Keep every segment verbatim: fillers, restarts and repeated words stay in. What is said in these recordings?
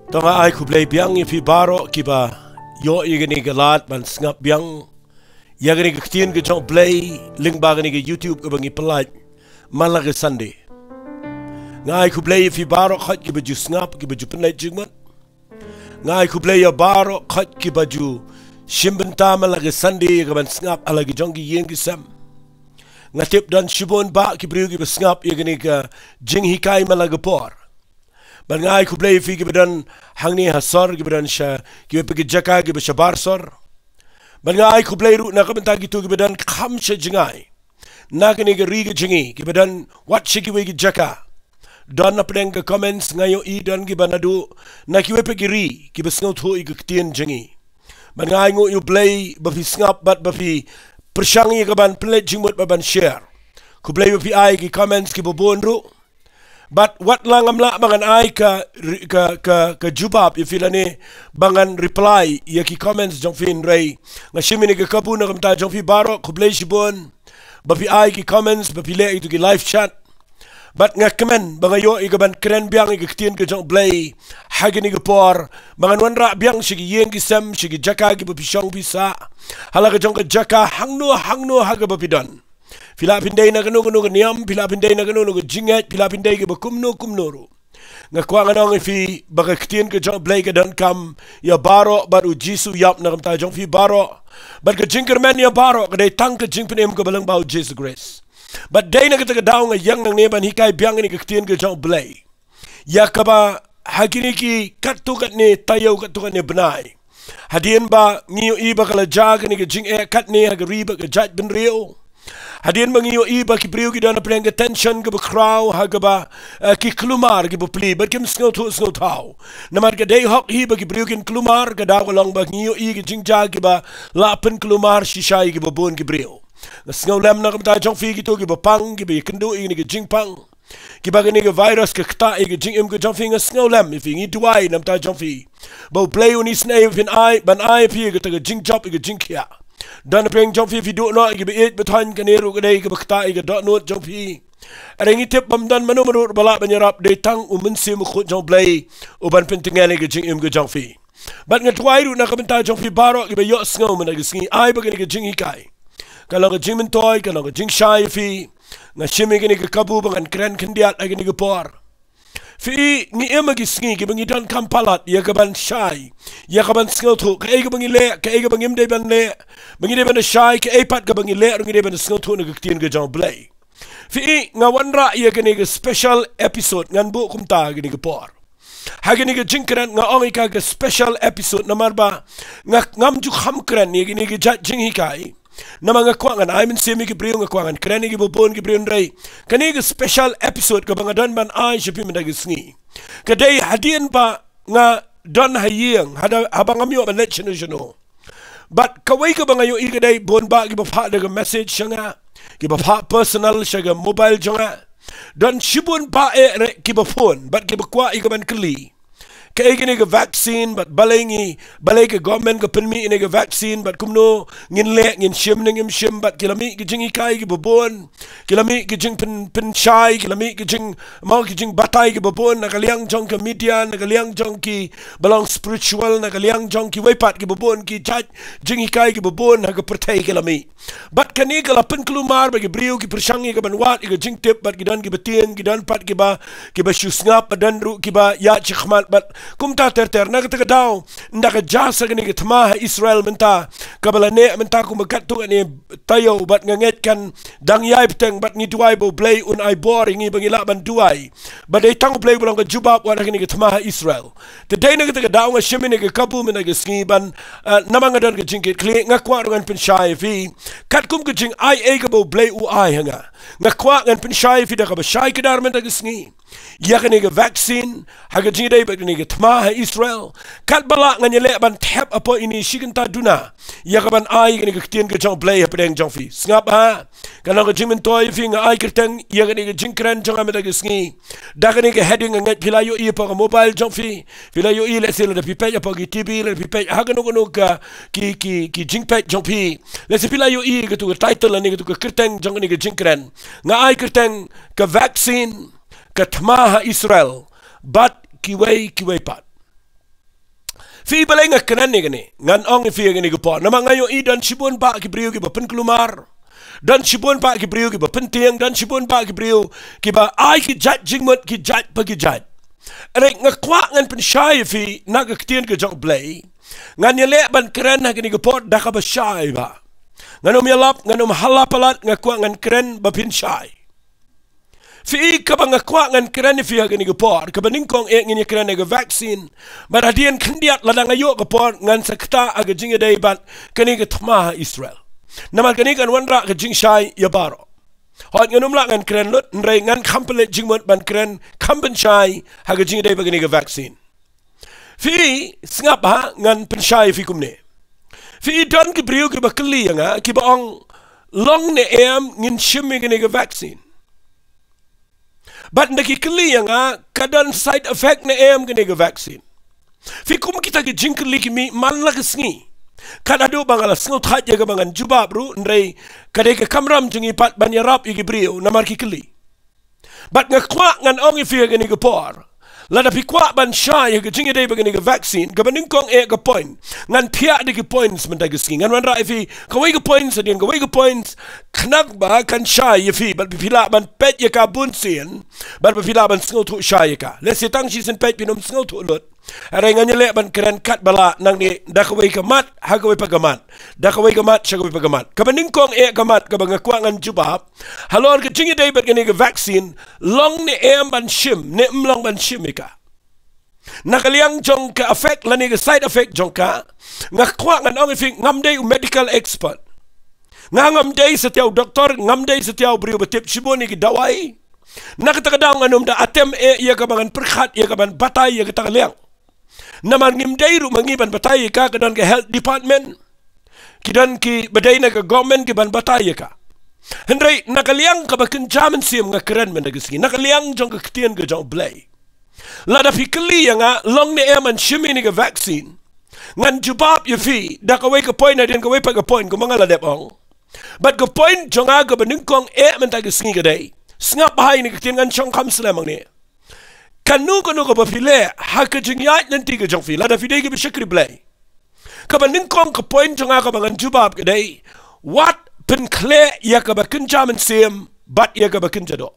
To nga ai khublei biang ïa phi baroh kiba ïoh ïa kane ka lad ban sngap biang ïa kane ka ktien ka jong U Blei lyngba kane ka YouTube kaba ngi pynlait man la ka Sunday. Nga ai khublei ïa phi baroh khoit kiba ju sngap, kiba ju pynlait jingmut. Nga ai khublei ïa baroh khoit kiba ju shim bynta man la ka Sunday ïa ka ban sngap ha la ki jong ki ïing ki sem. Nga tip don shibun bah ki briew kiba sngap ïa kane ka jinghikai man la ka por. Bad nga ai khublei ïa phi kiba don hangne ha sor, kiba don sha kiba phi ki jaka kiba shabar sor. Bad nga ai khublei ruh na ka bynta kito kiba don kham sha jngai na kane ka ri ka jong ngi, kiba don wat sha kiwei ki jaka. Don na pdeng ka comments nga ïohi don kiba naduh na kiwei pat ki ri kiba sngewthuh ïa ka ktien jong ngi. Bad nga ai nguh ïa U Blei ba phi sngap bad ba phi pyrshang ïa ka ban pynlait jingmut bad ban share. Khublei ba phi ai ki comments kiba bun ruh. Bad wat la ngam lah ba ngan ai ka, ka, ka, ka jubab ïa phi lane ba ngan reply ïa ki comments jong phi, hynrei nga shim ïa kane ka kabu na ka bynta jong phi baroh, khublei shibun ba phi ai ki comments, ba phi leh ïa kito ki live chat. Bad nga kmen ba nga ïoh ïa ka ban kren biang ïa ka ktien ka jong U Blei ha kane ka por, ba ngan wanrah biang sha ki ïing ki sem, sha ki jaka kiba phi shong phi sah, ha la ka jong ka jaka hangno hangno ha kaba phi don. Phi lah phin dei na kano kano ka niam, phi lah phin dei na kano kano ka jingngeit, phi lah phin dei kiba kumno kumno ruh. Nga kwah ngan ong ïa phi ba ka ktien ka jong U Blei ka donkam ïa baroh, bad U Jisu u ïap na ka bynta jong phi baroh. Bad ka jingkyrmen ïa baroh ka dei tang ka jingpynim kaba lyngba U Jisu Khrist. Bad dei na kata ka daw nga ïeng nangne ban hikai biang ïa kane ka ktien ka jong U Blei, ïa kaba ha kine ki katto katne taïew, katto katne bnai, hadien ba ngi ïohi ba ka la jia kane ka jingeh katne ha ka ri bad ka jaitbynriew, hadien ba ngi ïohi ba ki briew ki don ha pdeng ka tension kaba khraw, ha kaba, eh, ki kulmar kiba pli bad kim sngewthuh sngewthaw. Namar ka dei hok hi ba ki briew kin kulmar, ka daw ka long ba ngi ïohi ki jingjia kiba la pynkulmar shisha ïa kiba bun ki briew. Nga sngewlem na ka bynta jong phi kito kiba pang, kiba ïakynduh ïa kane ka jingpang, kiba kane ka virus ka ktah ïa ka jingim ka jong phi. Nga sngewlem ïa phi, ngi duwai na ka bynta jong phi ba U Blei un isynei ïa phi, ban ai, ban ai ïa phi kata ka jingjop, ïa ka jingkhiah. Don ha pdeng jong phi, phi duh noh ïa kiba ïeit ba thoiñ, kane ruh ka dei kaba ktah ïa ka dohnud jong phi. Hynrei ngi tip bym don mano mano ruh ba lah ban ïarap, dei tang U Mynsiem Bakhuid jong U Blei uban pyntngen ïa ka jingim ka jong phi. Bad nga duwai ruh na ka bynta jong phi baroh kiba ïohsngew mynta ka sngi, ai ba kane ka jinghikai kan long ka jingmyntoi, kan long ka jingshai ïa phi. Nga shim ïa kane ka kabu ba ngan kren khyndiat ha kane ka por. Phi, ngi im ha ki sngi kiba ngi donkam palat ïa ka ban shai, ïa ka ban sngewthuh kaei kaba ngi leh, kaei kaba ngim dei ban leh, ba ngi dei ban shai, kaei pat kaba ngi leh ruh ngi dei ban sngewthuh na ka ktien ka jong U Blei. Phi, nga wanrah ïa kane ka special episode, ngan buh kumta ha kane ka por. Ha kane ka jingkren nga ong ïa ka ka special episode, namar ba nga, ngam ju kham kren ïa kane ka jait jinghikai. Namar nga kwah ngan ai mynsiem ïa ki briew, nga kwah ngan kren ïa kiba bun ki briew, hynrei kane ka special episode kaba nga don ban ai sha phi mynta ka sngi, ka dei hadien ba nga don ha ïing, hada, haba ngam ïoh ban leit shano shano. Bad kawei kaba nga ïohi ka dei bun bah kiba phah da ka message sha nga, kiba phah personal sha ka mobile jong nga. Don shibun bah eh re kiba phone bad kiba kwah ïa ka ban kylli kaei kane ka vaccine, bad balei ngi, balei ka government ka pynmih ïa kane ka vaccine, bad kumno ngin leh, ngin shim ne ngim shim, bad ki la mih ki jinghikai kiba bun. Ki la mih ki jingpyn, pynshai, ki la mih ki jing, mo, ki jingbatai kiba bun na ka liang jong ka media, na ka liang jong kiba long spiritual, na ka liang jong kiwei pat kiba bun ki jait jinghikai kiba bun ha ka pyrthei ki la mih. Bad kane ka la pynkulmar ba ki briew ki pyrshang ïa ka ban wad ïa ka jingtip, bad ki don kiba tieng, ki don pat kiba, kiba shu sngap, bad don ruh kiba ïaid shakhmat, bad kumta ter ter. Na kata ka daw, ynda ka jia sa kane ka thma ha Israel mynta, kaba la neh mynta kumba katto katne taïew, bad nga ngeit kan dang ïai bteng, bad ngi duwai ba U Blei un ai bor ïa ngi ba ngi lah ban duwai. Ba dei tang U Blei ba long ka jubab wat ha kane ka thma ha Israel. Te dei na kata ka daw nga shim ïa kane ka kabu mynta ka sngi ban, eh, namar nga don ka jingkitkhlieh, nga kwah ruh ngan pynshai ïa phi katkum ka jingai ei kaba U Blei u ai ha nga. Nga kwah ngan pynshai ïa phi da kaba shai kdar mynta ka sngi ïa kane ka vaccine, ha ka jingïadei bad kane ka thma ha Israel. Katba lah ngan ïaleh ban thep hapoh ine i shi kynta duna ïa ka ban ai kane ka ktien ka jong U Blei hapdeng jong phi. Sngap ha, kan long ka jingmyntoi ïa phi, nga ai kyrteng ïa kane ka jingkren jong nga mynta ka sngi da kane ka heading. Nga ngeit phi la ïohi hapoh ka mobile jong phi, phi la ïohi, lehse lada phi peit hapoh ki TV, lada phi peit ha kano kano ka ki, ki, ki jingpeit jong phi, lehse phi la ïohi kato ka title lane kato ka kyrteng jong kane ka jingkren. Nga ai kyrteng ka vaccine, ka thma ha Israel, bad kiwei kiwei pat. Phi balei nga kren ïa kane, ngan ong ïa phi ïa kane ka por. Namar nga ïohi don shibun bah ki briew kiba pynkulmar. Don shibun bah ki briew kiba pyntieng, don shibun bah ki briew kiba ai ki jait jingmut, ki jait pa ki jait. Hynrei nga kwah ngan pynshai ïa phi na ka ktien ka jong U Blei. Ngan ïaleh ban kren ha kane ka por da kaba shai bah. Ngan ym ïalap, ngan ym hala palat, nga kwah ngan kren ba phin shai. Phi i kaba nga kwah ngan kren ïa phi ha kane ka por, kaba nyngkong eh ngin ïa kren ïa ka vaccine. Bad hadien khyndiat lada nga ïoh ka por ngan sa ktah ha ka jingïadei bad kane ka thma ha Israel. Namar kane kan wanrah ka jingshai ïa baroh. Hooid ngan ym lah ngan kren lut, hynrei ngan kham pynleit jingmut ban kren kham pynshai ha ka jingïadei bad kane ka vaccine. Phi sngap ha ngan pynshai ïa phi kumne. Phi don ki briew kiba kylli ïa nga, kiba ong long ne em ngin shim ïa kane ka vaccine. Bad ynda ki kylli ïa nga ka don side effect ne em kane ka vaccine. Phi kum kita ki jingkylli ki mih man la ka sngi. Kat haduh ba nga la sngewthuh ïa kaba ngan jubab ruh, hynrei ka dei ka kamram jong ngi pat ban ïarap ïa ki briew namar ki kylli. Bad nga kwah ngan ong ïa phi ha kane ka por. Lada phi kwah ban shai ha ka jingïadei bad kane ka vaccine, kaba nyngkong eh ka point. Ngan thiah da ki points mynta ka sngi. Ngan wanrah ïa phi kawei ka point, hadien kawei ka point. Khnang ba kan shai ïa phi, bad phi lah ban peit ïa ka bun sien. Bad phi lah ban sngewthuh shai ïa ka. Lehse tang shisien peit phin ym sngewthuh lut. Hynrei ngan ïaleh ban kren katba lah nangne da kawei ka mat ha kawei pat ka mat. Da kawei ka mat sha kawei pat ka mat. Kaba nyngkong eh ka mat kaba nga kwah ngan jubab. Halor ka jingïadei bad kane ka vaccine, long ne em ban shim, ne em long ban shim ïa ka. Na ka liang jong ka effect lane ka side effect jong ka, nga kwah ngan ong ïa phi, ngam dei u medical expert. Nga ngam dei satia u doktor, ngam dei satia u briew ba tip shibun ïa ki dawai. Na kata ka daw ngan ym da atem eh ïa kaba ngan pyrkhat ïa kaban batai ïa kata ka liang. Namar ngim dei ruh ma ngi ban batai ïa ka, ka don ka health department. Ki don kiba dei na ka government kiban batai ïa ka. Hynrei na ka liang kaba kynja mynsiem nga kren mynta ka sngi. Na ka liang jong ka ktien ka jong U Blei. Lada phi kylli ïa nga long ne em ban shim ïa kane ka vaccine, ngan jubab ïa phi da kawei ka point hadien kawei pat ka point kumba nga la dep ong. Bad ka point jong nga kaba nyngkong eh mynta ka sngi ka dei, sngap bha ïa kane ka ktien, ngan shong kham slem hangne. Kano kano kaba phi leh ha ka jingïaid lynti ka jong phi, lada phi dei kiba shakri Blei, kaba nyngkong ka point jong nga kaba ngan jubab ka dei, wat pynkhleh ïa kaba kynja mynsiem bad ïa kaba kynja doh.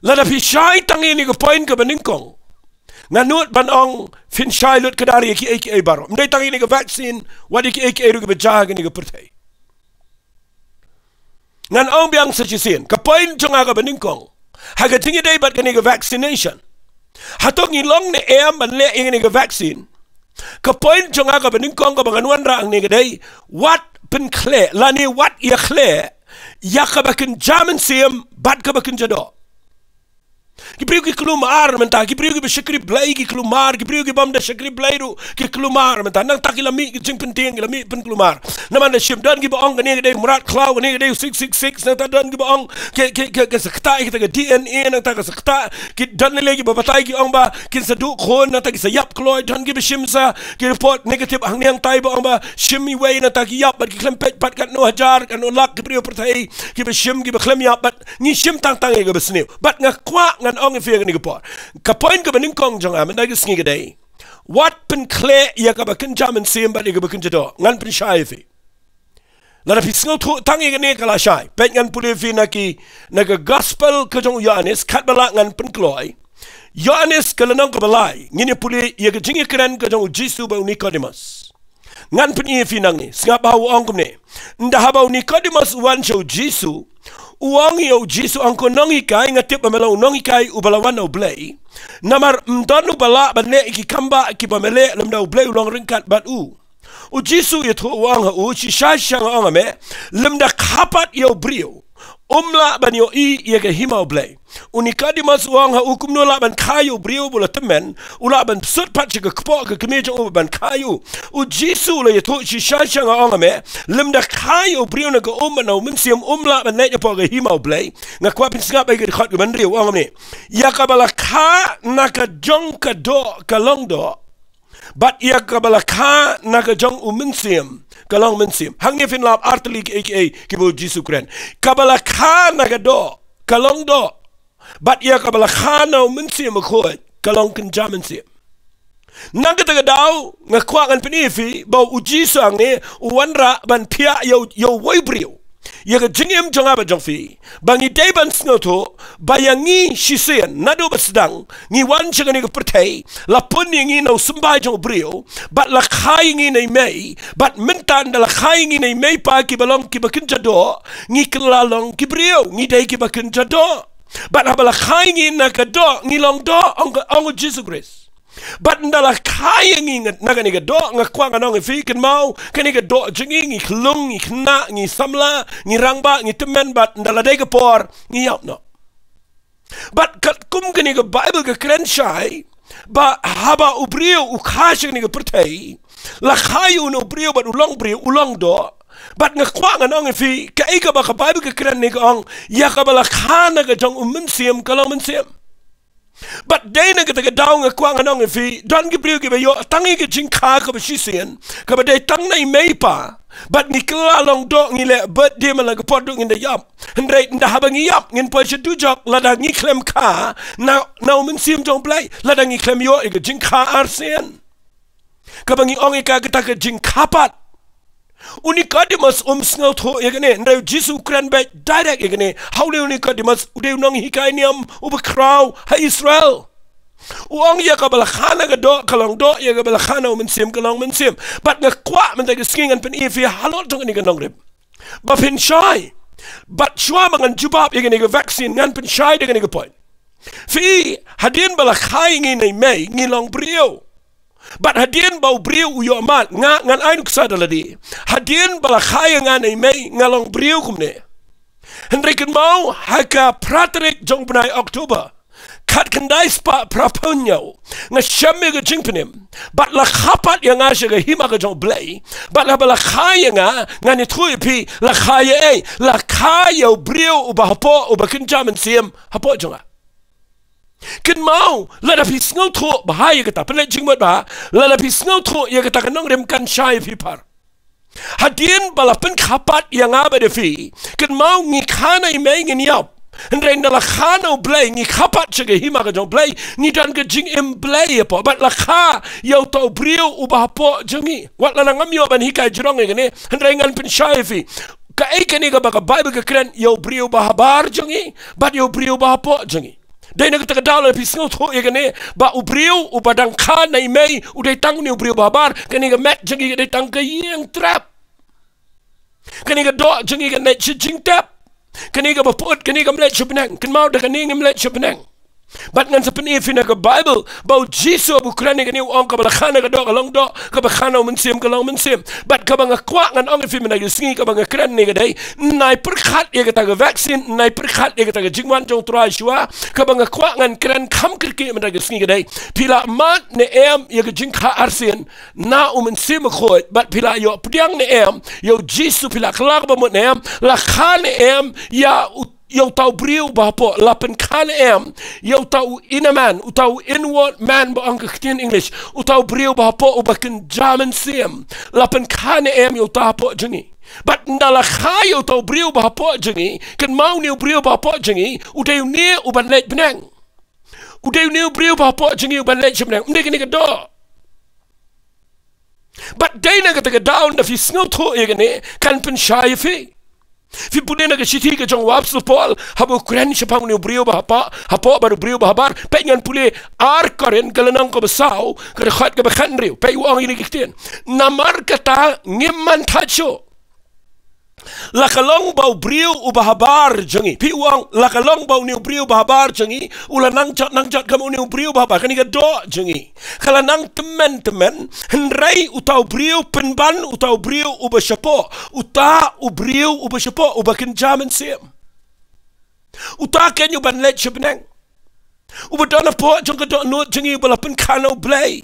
Lada phi shai tang ïa kane ka point kaba nyngkong, nga nud ban ong phin shai lut kdar ïa kiei kiei baroh. Ym dei tang ïa kane ka vaccine, wat ïa kiei kiei ruh kiba jia ha kane ka pyrthei. Ngan ong biang sa shisien, ka point jong nga kaba nyngkong ha ka jingïadei bad kane ka vaccination. Hato ngi long ne em ban leh ïa kane ka vaccine? Ka point jong nga kaba nyngkong kaba ngan wanrah hangne ka dei, wat pynkhleh lane wat ïakhleh ïa kaba kynja mynsiem bad kaba kynja doh. Ki briew ki kulmar mynta, ki briew kiba shakri Blei ki kulmar, ki briew ki bym da shakri Blei ruh ki kulmar mynta. Nangta ki la mih ki jingpyntieng, ki la mih pynkulmar. Namar da shim, don kiba ong kane ka dei u mrad khlaw, kane ka dei u six six six, nangta don kiba ong ki, ki, ki, ki sa ktah ïa kita ka D N A, nangta ka sa ktah, ki don lei lei kiba batai ki ong ba kin sa duh khun, nangta ki sa ïap kloi, don kiba shim sa, ki report negative hangne hangtai ba ong ba shim iwei, nangta ki ïap bad ki khlem peit pat katno hajar, katno lak ki briew pyrthei kiba shim, kiba khlem ïap, bad ngi shim tang tang ïa kaba sniew. Bad nga kwah ngan ong ïa phi ha kane ka por, ka point kaba nyngkong jong nga mynta ka sngi ka dei, wat pynkhleh ïa kaba kynja mynsiem bad ïa kaba kynja doh. Ngan pynshai ïa phi. Lada phi sngewthuh tang ïa kane ka la shai. Peit, ngan pule ïa phi na ki, na ka gospel ka jong u Ïoannis, katba lah ngan pynkloi. Ïoannis ka lynnong kaba lai, ngin ïa pule ïa ka jingïakren ka jong u Jisu bad u Nikodimos. Ngan pyni ïa phi nangne, sngap bha, u ong kumne. Ynda haba u Nikodimos u wan sha u Jisu, u ong ïa u Jisu, ong ko, Nonghikai, nga tip ba me long u nonghikai uba la wan na u Blei. Namar ym don uba lah ban leh ïa ki kam ba kiba me leh lymda u Blei u long ryngkat bad u. U Jisu u ïathuh, u ong ha u, shisha shisha nga ong ha me, lymda kha pat ïa u briew um lah ban ïohi ïa ka hima u Blei. U Nikodimos u ong ha u, kumno lah ban kha ïa u briew ba u la tymmen, u lah ban sut pat sha ka kpoh ka kmie jong u ban kha ïa u. U Jisu u la ïathuh, shisha shisha nga ong ha me, lymda kha ïa u briew na ka um bad na u mynsiem um lah ban leit hapoh ka hima u Blei. Nga kwah phin sngap ïa ka dkhot kaba hynriew, u ong kumne. Ïa kaba la kha na ka jong ka doh ka long doh. Bad ïa kaba la kha na ka jong u mynsiem ka long mynsiem. Hangne phin lap artylli kiei kiei kiba u Jisu u kren. Kaba la kha na ka doh ka long doh. Bad ïa kaba la kha na u Mynsiem Bakhuid ka long kynja mynsiem. Nang kata ka daw nga kwah ngan pyni ïa phi ba u Jisu hangne u wanrah ban thiah ïa u, ïa uwei u briew ïa ka jingim jong nga bad jong phi, ba ngi dei ban sngewthuh ba ïa ngi shisien naduh ba sdang ngi wan sha kane ka pyrthei, la pun ïa ngi na u symbai jong u briew, bad la kha ïa ngi na i mei, bad mynta ynda la kha ïa ngi na i mei pa kiba long kiba kynja doh, ngi kylla long ki briew, ngi dei kiba kynja doh. Bad haba la kha ïa ngi na ka doh, ngi long doh, ong ka, ong u Jisu Khrist. Bad ynda la kha ïa ngi na kane ka doh, nga kwah ngan ong ïa phi kynmaw, kane ka doh jong ngi, ngi khlung, ngi khynnah, ngi samla, ngi rangbah, ngi tymmen, bad ynda la dei ka por ngi ïap noh. Bad katkum kane ka Baibl ka kren shai ba haba u briew u kha sha kane ka pyrthei, la kha ïa une u briew bad u long briew, u long doh. Bad nga kwah ngan ong ïa phi, kaei kaba ka Baibl ka kren ne ka ong, ïa kaba la kha na ka jong u Mynsiem ka long mynsiem. Bad dei na kata ka daw nga kwah ngan ong ïa phi, don ki briew kiba ïoh tang ïa ka jingkha kaba shisien, kaba dei tang na i mei i pa. Bad ngi kylla long doh, ngi leh birthday man la ka por duh ngin da ïap. Hynrei ynda haba ngi ïap ngin poi sha dujok lada ngi khlem kha na, na u Mynsiem jong u Blei, lada ngi khlem ïoh ïa ka jingkha arsien. Kaba ngi ong ïa ka kata ka jingkha pat. U Nikodemos um sngewthuh ïa kane, hynrei u Jisu u kren beit direct ïa kane. Ha u lei u Nikodemos, u dei u nonghikai niam uba khraw ha Israel. U ong ïa kaba la kha na ka doh ka long doh, ïa kaba la kha na u Mynsiem ka long mynsiem. Bad nga kwah mynta ka sngi ngan pyni ïa phi halor jong kane ka nongrim ba phin shai. Bad shuwa ba ngan jubab ïa kane ka vaccine ngan pynshai da kane ka point. Phi, hadien ba la kha ïa ngi na i mei ngi long briew. Bad hadien ba u briew u ïoh mad, nga ngan ai nuksa da lade. Hadien ba la kha ïa nga na i mei nga long briew kumne. Hynrei kynmaw, ha ka phra tarik jong u bnai October khatkhyndai spah phraphew hynñiew, nga shem ïa ka jingpynim. Bad la kha pat ïa nga sha ka hima ka jong u Blei. Bad haba la kha ïa nga, ngan ïathuh ïa phi la kha ïa ei, la kha ïa u briew uba hapoh, uba kynja mynsiem hapoh jong nga. Kynmaw, lada phi sngewthuh bha ïa kata, pynleit jingmut bha, lada phi sngewthuh ïa kata ka nongrim kan shai ïa phi par. Hadien ba la pynkha pat ïa nga bad ïa phi, kynmaw ngi kha na i mei ngin ïap. Hynrei ynda la kha na u Blei ngi kha pat sha ka hima ka jong u Blei, ngi don ka jingim Blei hapoh. Bad la kha ïa uta u briew uba hapoh jong ngi. Wat lada ngam ïoh ban hikai jrong ïa kane, hynrei ngan pynshai ïa phi. Kaei kane kaba ka Baibl ka kren ïa u briew uba habar jong ngi bad ïa u briew uba hapoh jong ngi. Dei na kata ka daw lada phi sngewthuh ïa kane ba u briew uba dang kha na i mei u dei tang une u briew uba habar, kane ka met jong ngi ka dei tang ka ïing trep. Kane ka doh jong ngi kan leit sha jingtep. Kane kaba pyut, kane kam leit sha bneng. Kynmaw, da kane ngim leit sha bneng. Bad ngan sa pyni ïa phi na ka Baibl ba u Jisu haba u kren ïa kane u ong kaba la kha na ka doh ka long doh, kaba kha na u Mynsiem ka long mynsiem. Bad kaba nga kwah ngan ong ïa phi mynta ka sngi, kaba nga kren ne ka dei, nai pyrkhat ïa kata ka vaccine, nai pyrkhat ïa kata ka jingwan jong u Trai shuwa. Kaba nga kwah ngan kren kham kyrkieh mynta ka sngi ka dei, phi la mad ne em ïa ka jingkha arsien na u Mynsiem Bakhuid, bad phi la ïoh pdiang ne em ïa u Jisu, phi la kylla kaba mut ne em, la kha ne em ïa u, ïa uta u briew uba hapoh, la pynkha ne em ïa uta u inner man, uta u inward man ba ong ka ktien English, uta u briew uba hapoh uba kynja mynsiem, la pynkha ne em ïa uta hapoh jong ngi. Bad ynda la kha ïa uta u briew uba hapoh jong ngi, kynmaw une u briew uba hapoh jong ngi u dei une uban leit bneng. U dei une u briew uba hapoh jong ngi uban leit sha bneng. Ym dei kane ka doh. Bad dei na kata ka daw ynda phi sngewthuh ïa kane kan pynshai ïa phi. Phi pule na ka shithi ka jong u Apostol Paul haba u kren shaphang une u briew uba hapoh, hapoh bad u briew uba habar. Peit, ngan pule ar Korinth ka lynnong kaba saw, ka dkhot kaba khathynriew. Peit, u ong ïa kine ki ktien: Namar kata ngim man thait shuh. La ka long ba u briew uba habar jong ngi. Phi, u ong la ka long ba une u briew uba habar jong ngi u la nang jot nang jot kum une u briew uba habar. Kane ka doh jong ngi ka la nang tymmen tymmen. Hynrei uta u briew pynban, uta u briew uba shapoh, uta u briew uba shapoh, uba kynja mynsiem, uta keiñ uban leit sha bneng, uba don hapoh jong ka dohnud jong ngi, uba la pynkha na u Blei.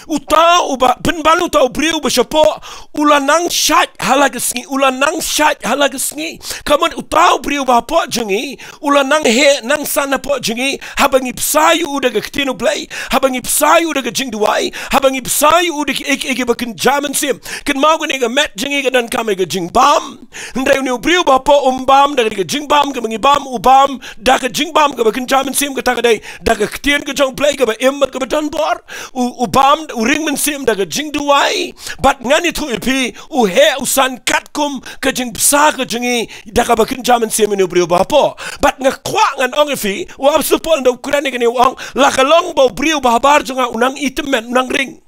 Uta uba, pynban uta u briew ba shapoh, u la nang shait ha la ka sngi, u la nang shait ha la ka sngi. Ka mut uta u briew ba hapoh jong ngi, u la nang heh, nang san hapoh jong ngi, haba ngi bsa ïa u da ka ktien U Blei, haba ngi bsa ïa u da ka jingduwai, haba ngi bsa ïa u da kiei kiei kiba kynja mynsiem. Kynmaw kane ka met jong ngi ka donkam ïa ka jingbam. Hynrei une u briew ba hapoh um bam da ka jingbam kaba ngi bam, u bam da ka jingbam kaba kynja mynsiem, kata ka dei da ka ktien ka jong U Blei kaba im bad kaba don bor. U, u bam, u ring mynsiem da ka jingduwai. Bad ngan ïathuh ïa phi, u heh u san katkum ka jingbsa ka jong ngi da kaba kynja mynsiem une u briew ba hapoh. Bad nga kwah ngan ong ïa phi, u apostol Paul ynda u kren ïa kane u ong, la ka long ba u briew ba habar jong nga u nang itymmen, u nang ring,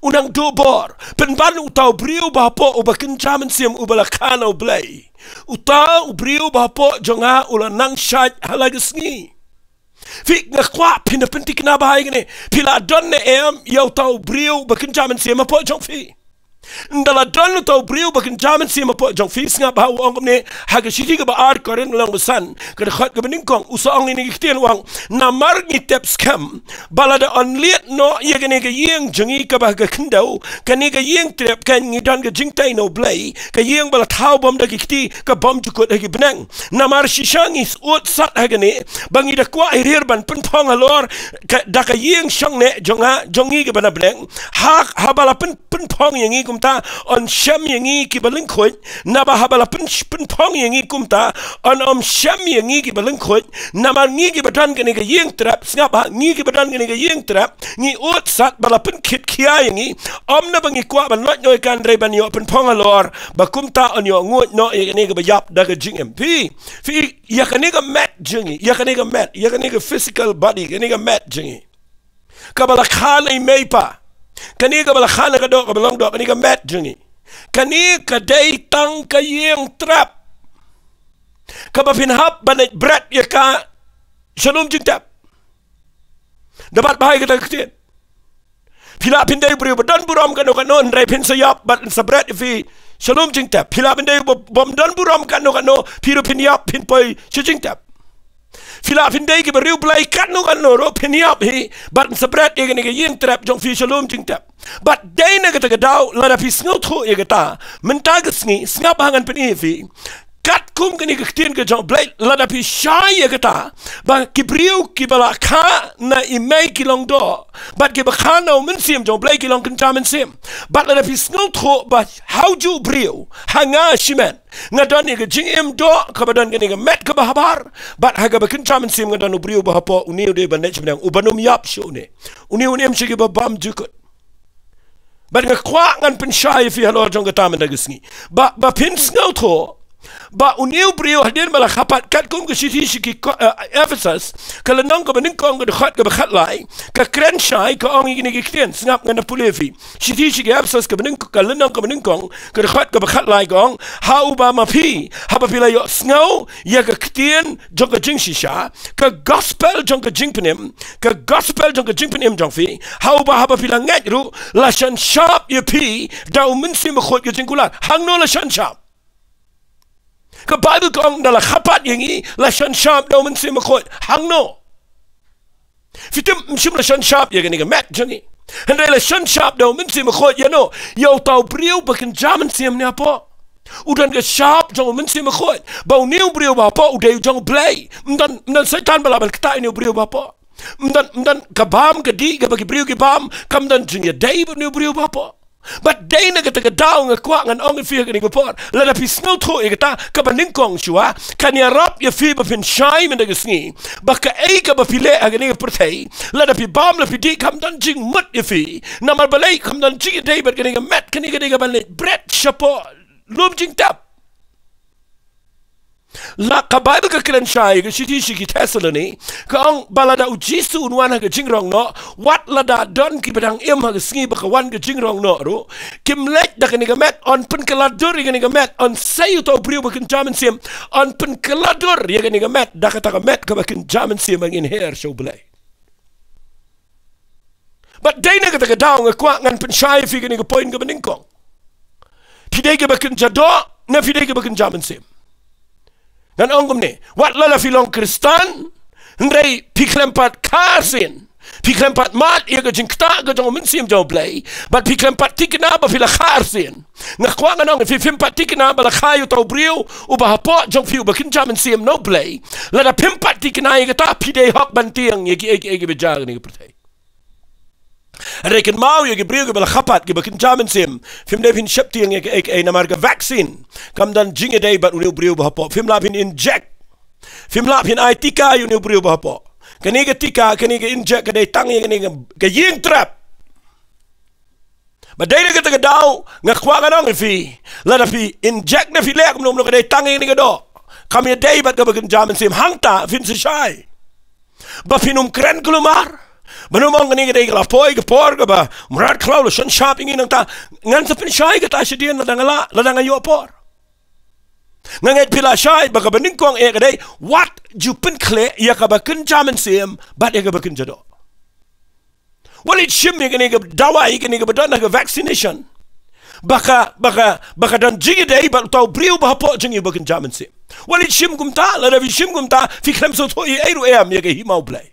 u nang duh bor. Pynban uta u briew ba hapoh uba kynja mynsiem, uba la kha na U Blei, uta u briew ba hapoh jong nga u la nang shait ha la ka sngi. Phi, nga kwah phin da pynthikna bha ïa kane. Phi la don ne em ïa uta u briew ba kynja mynsiem hapoh jong phi? Ynda la don uta u briew ba kynja mynsiem hapoh jong phi, sngap bha, u ong kumne ha ka shithi kaba ar Korinth lynnong ba san, ka dkhot kaba nyngkong, u sa ong ïa kane ka ktien, u ong, namar ngi tip skhem ba lada yn liat noh ïa kane ka ïing jong ngi kaba ha ka khyndew, kane ka ïing trep, kan ngi don ka jingtei na U Blei, ka ïing ba la thaw bom da ki kti, ka bym jukut ha ki bneng. Namar shisha ngi ud sat ha kane, ba ngi da kwah hi rier ban pynphong halor ka, da ka ïing shongneh jong nga, jong ngi kiba na bneng. Ha, haba la pyn, pynphong ïa ngi kumta, yn shem ïa ngi kiba lyngkhuid. Naba haba la pyn, pynphong ïa ngi kumta, yn ym shem ïa ngi kiba lyngkhuid. Namar ngi kiba don kane ka ïing trep, sngap bha, ngi kiba don kane ka ïing trep, ngi ud sat ba la pynkhit khia ïa ngi. Ym naba ngi kwah ban lait noh ïa ka, hynrei ban ïoh pynphong halor ba kumta yn ïoh nguid noh ïa kane kaba ïap da ka jingim. Phi, phi, ïa kane ka met jong ngi, ïa kane ka met, ïa kane ka physical body, kane ka met jong ngi, kaba la kha na i mei i pa, kane kaba la kha na ka doh kaba long doh, kane ka met jong ngi, kane ka dei tang ka ïing trep kaba phin hap ban leit bret ïa ka sha lum jingtep. Da bat bha ïa kata ka ktien. Phi lah phin dei u briew ba don burom katno katno, hynrei phin sa ïap bad yn sa bret ïa phi sha lum jingtep. Phi lah phin dei u ba, bym don burom katno katno, phi ruh phin ïap, phin poi sha jingtep. Phi lah phin dei kiba riewblei katno katno ruh, phin ïap hi bad yn sa bret ïa kane ka ïing trep jong phi sha lum jingtep. Bad dei na kata ka daw, lada phi sngewthuh ïa kata mynta ka sngi, sngap bha, ngan pyni ïa phi. Katkum kane ka ktien ka jong U Blei, lada phi shai ïa kata, ba ki briew kiba la kha na i mei ki long doh, bad kiba kha na u Mynsiem jong U Blei ki long kynja mynsiem. Bad lada phi sngewthuh ba ha ujuh u briew, ha nga shimet, nga don ïa ka jingim doh kaba don kane ka met kaba habar, bad ha kaba kynja mynsiem nga don u briew ba hapoh, une u dei ban leit sha bneng, u ban ym ïap shuh une. Une un im sha kiba bym jukut. Bad nga kwah ngan pynshai ïa phi halor jong kata mynta ka sngi, ba, ba phin sngewthuh ba une u briew hadien ba la kha pat, katkum ka shithi sha ki Ko-, eh, Ephesus, ka lynnong kaba nyngkong, ka dkhot kaba khatlai, ka kren shai, ka ong ïa kine ki ktien, sngap, ngan da pule ïa phi. Shithi sha ki Ephesus kaba nyng-, ka lynnong kaba nyngkong, ka dkhot kaba khatlai, ka ong, ha uba ma phi, haba phi la ïohsngew ïa ka ktien jong ka jingshisha, ka gospel jong ka jingpynim, ka gospel jong ka jingpynim jong phi, ha uba haba phi la ngeit ruh, la shan shap ïa phi da u Mynsiem Bakhuid ka jingkular. Hangno la shan shap? Ka Baibl ka ong, ynda la kha pat ïa ngi, la shan shap da u Mynsiem Bakhuid. Hangno? Phi tip, ym shym la shan shap ïa kane ka met jong ngi, hynrei la shan shap da u Mynsiem Bakhuid. Ïa no? Ïa uta u briew ba kynja mynsiem ne hapoh. U don ka shap jong u Mynsiem Bakhuid. Ba une u briew ba hapoh u dei u jong U Blei. Ym don, ym don Soitan ba lah ban ktah ïa une u briew ba hapoh. Ym don, ym don ka bam ka dih kaba ki briew ki bam, kam don jingïadei bad une u briew ba hapoh. Bad dei na kata ka daw nga kwah ngan ong ïa phi ha kane ka por, lada phi sngewthuh ïa kata, kaba nyngkong shuwa, kan ïarap ïa phi ba phin shai mynta ka sngi ba kaei kaba phi leh ha kane ka pyrthei, lada phi bam la phi dih, kam don jingmut ïa phi. Namar balei? Kam don jingïadei bad kane ka met, kane ka dei kaba leit bret shapoh lum jingtep. La ka Baibl ka kren shai, ka shithi sha ki Thessaloni, ka ong ba lada U Jisu un wan ha ka jingrong noh, wat lada don kiba dang im ha ka sngi ba ka wan ka jingrong noh ruh, kim leit da kane ka met, yn pynkylla dur ïa kane ka met, yn sei uta u briew ba kynja mynsiem, yn pynkylla dur ïa kane ka met da kata ka met kaba kynja mynsiem, ba ngin her sha U Blei. Bad dei na kata ka daw nga kwah ngan pynshai ïa phi kane ka point kaba nyngkong. Phi dei kiba kynja doh ne phi dei kiba kynja mynsiem? Ngan ong kumne, wat la la phi long Khristan, hynrei phi khlem pat kha arsien, Phi khlem pat mad ïa ka jingktah ka jong u Mynsiem jong U Blei, bad phi khlem pat thikna ba phi la kha arsien. Nga kwah ngan ong ïa phi, phim pat thikna ba la kha ïa uta u briew uba hapoh jong phi uba kynja mynsiem na U Blei. Lada phim pat thikna ïa kata, phi dei hok ban tieng ïa kiei kiei kiba jia ha kane ka pyrthei. Hynrei kynmaw ïa ki briew kiba la kha pat, kiba kynja mynsiem, phim dei phin sheptieng ïa kiei kiei namar ka vaccine kam don jingïadei bad une u briew ba hapoh. Phim lah phin inject, phim lah phin ai tika ïa une u briew ba hapoh. Kane ka tika, kane ka inject ka dei tang ïa kane ka, ka ïing trep. Ba dei na kata ka daw nga kwah ngan ong ïa phi, lada phi inject ne phi leh kumno kumno, ka dei tang ïa kane ka doh. Kam ïadei bad kaba kynja mynsiem. Hangta phin sa shai ba phin ym kren kulmar, ban ym ong kane ka dei ka la poi ka por kaba u mrad khlaw u la shon shap ïa ngi. Nangta ngan sa pynshai kata shadien lada nga lah, lada nga ïoh por. Nga ngeit phi la shai ba kaba nyngkong eh ka dei, wat ju pynkhleh ïa kaba kynja mynsiem bad ïa kaba kynja doh. Wat leit shim ïa kane ka dawai, ïa kane kaba don ha ka vaccination, ba ka, ba ka, ba ka don jingïadei bad uta u briew ba hapoh jong ngi uba kynja mynsiem. Wat leit shim kumta. Lada phi shim kumta, phi khlem sngewthuh ei ei ruh em ïa ka hima U Blei.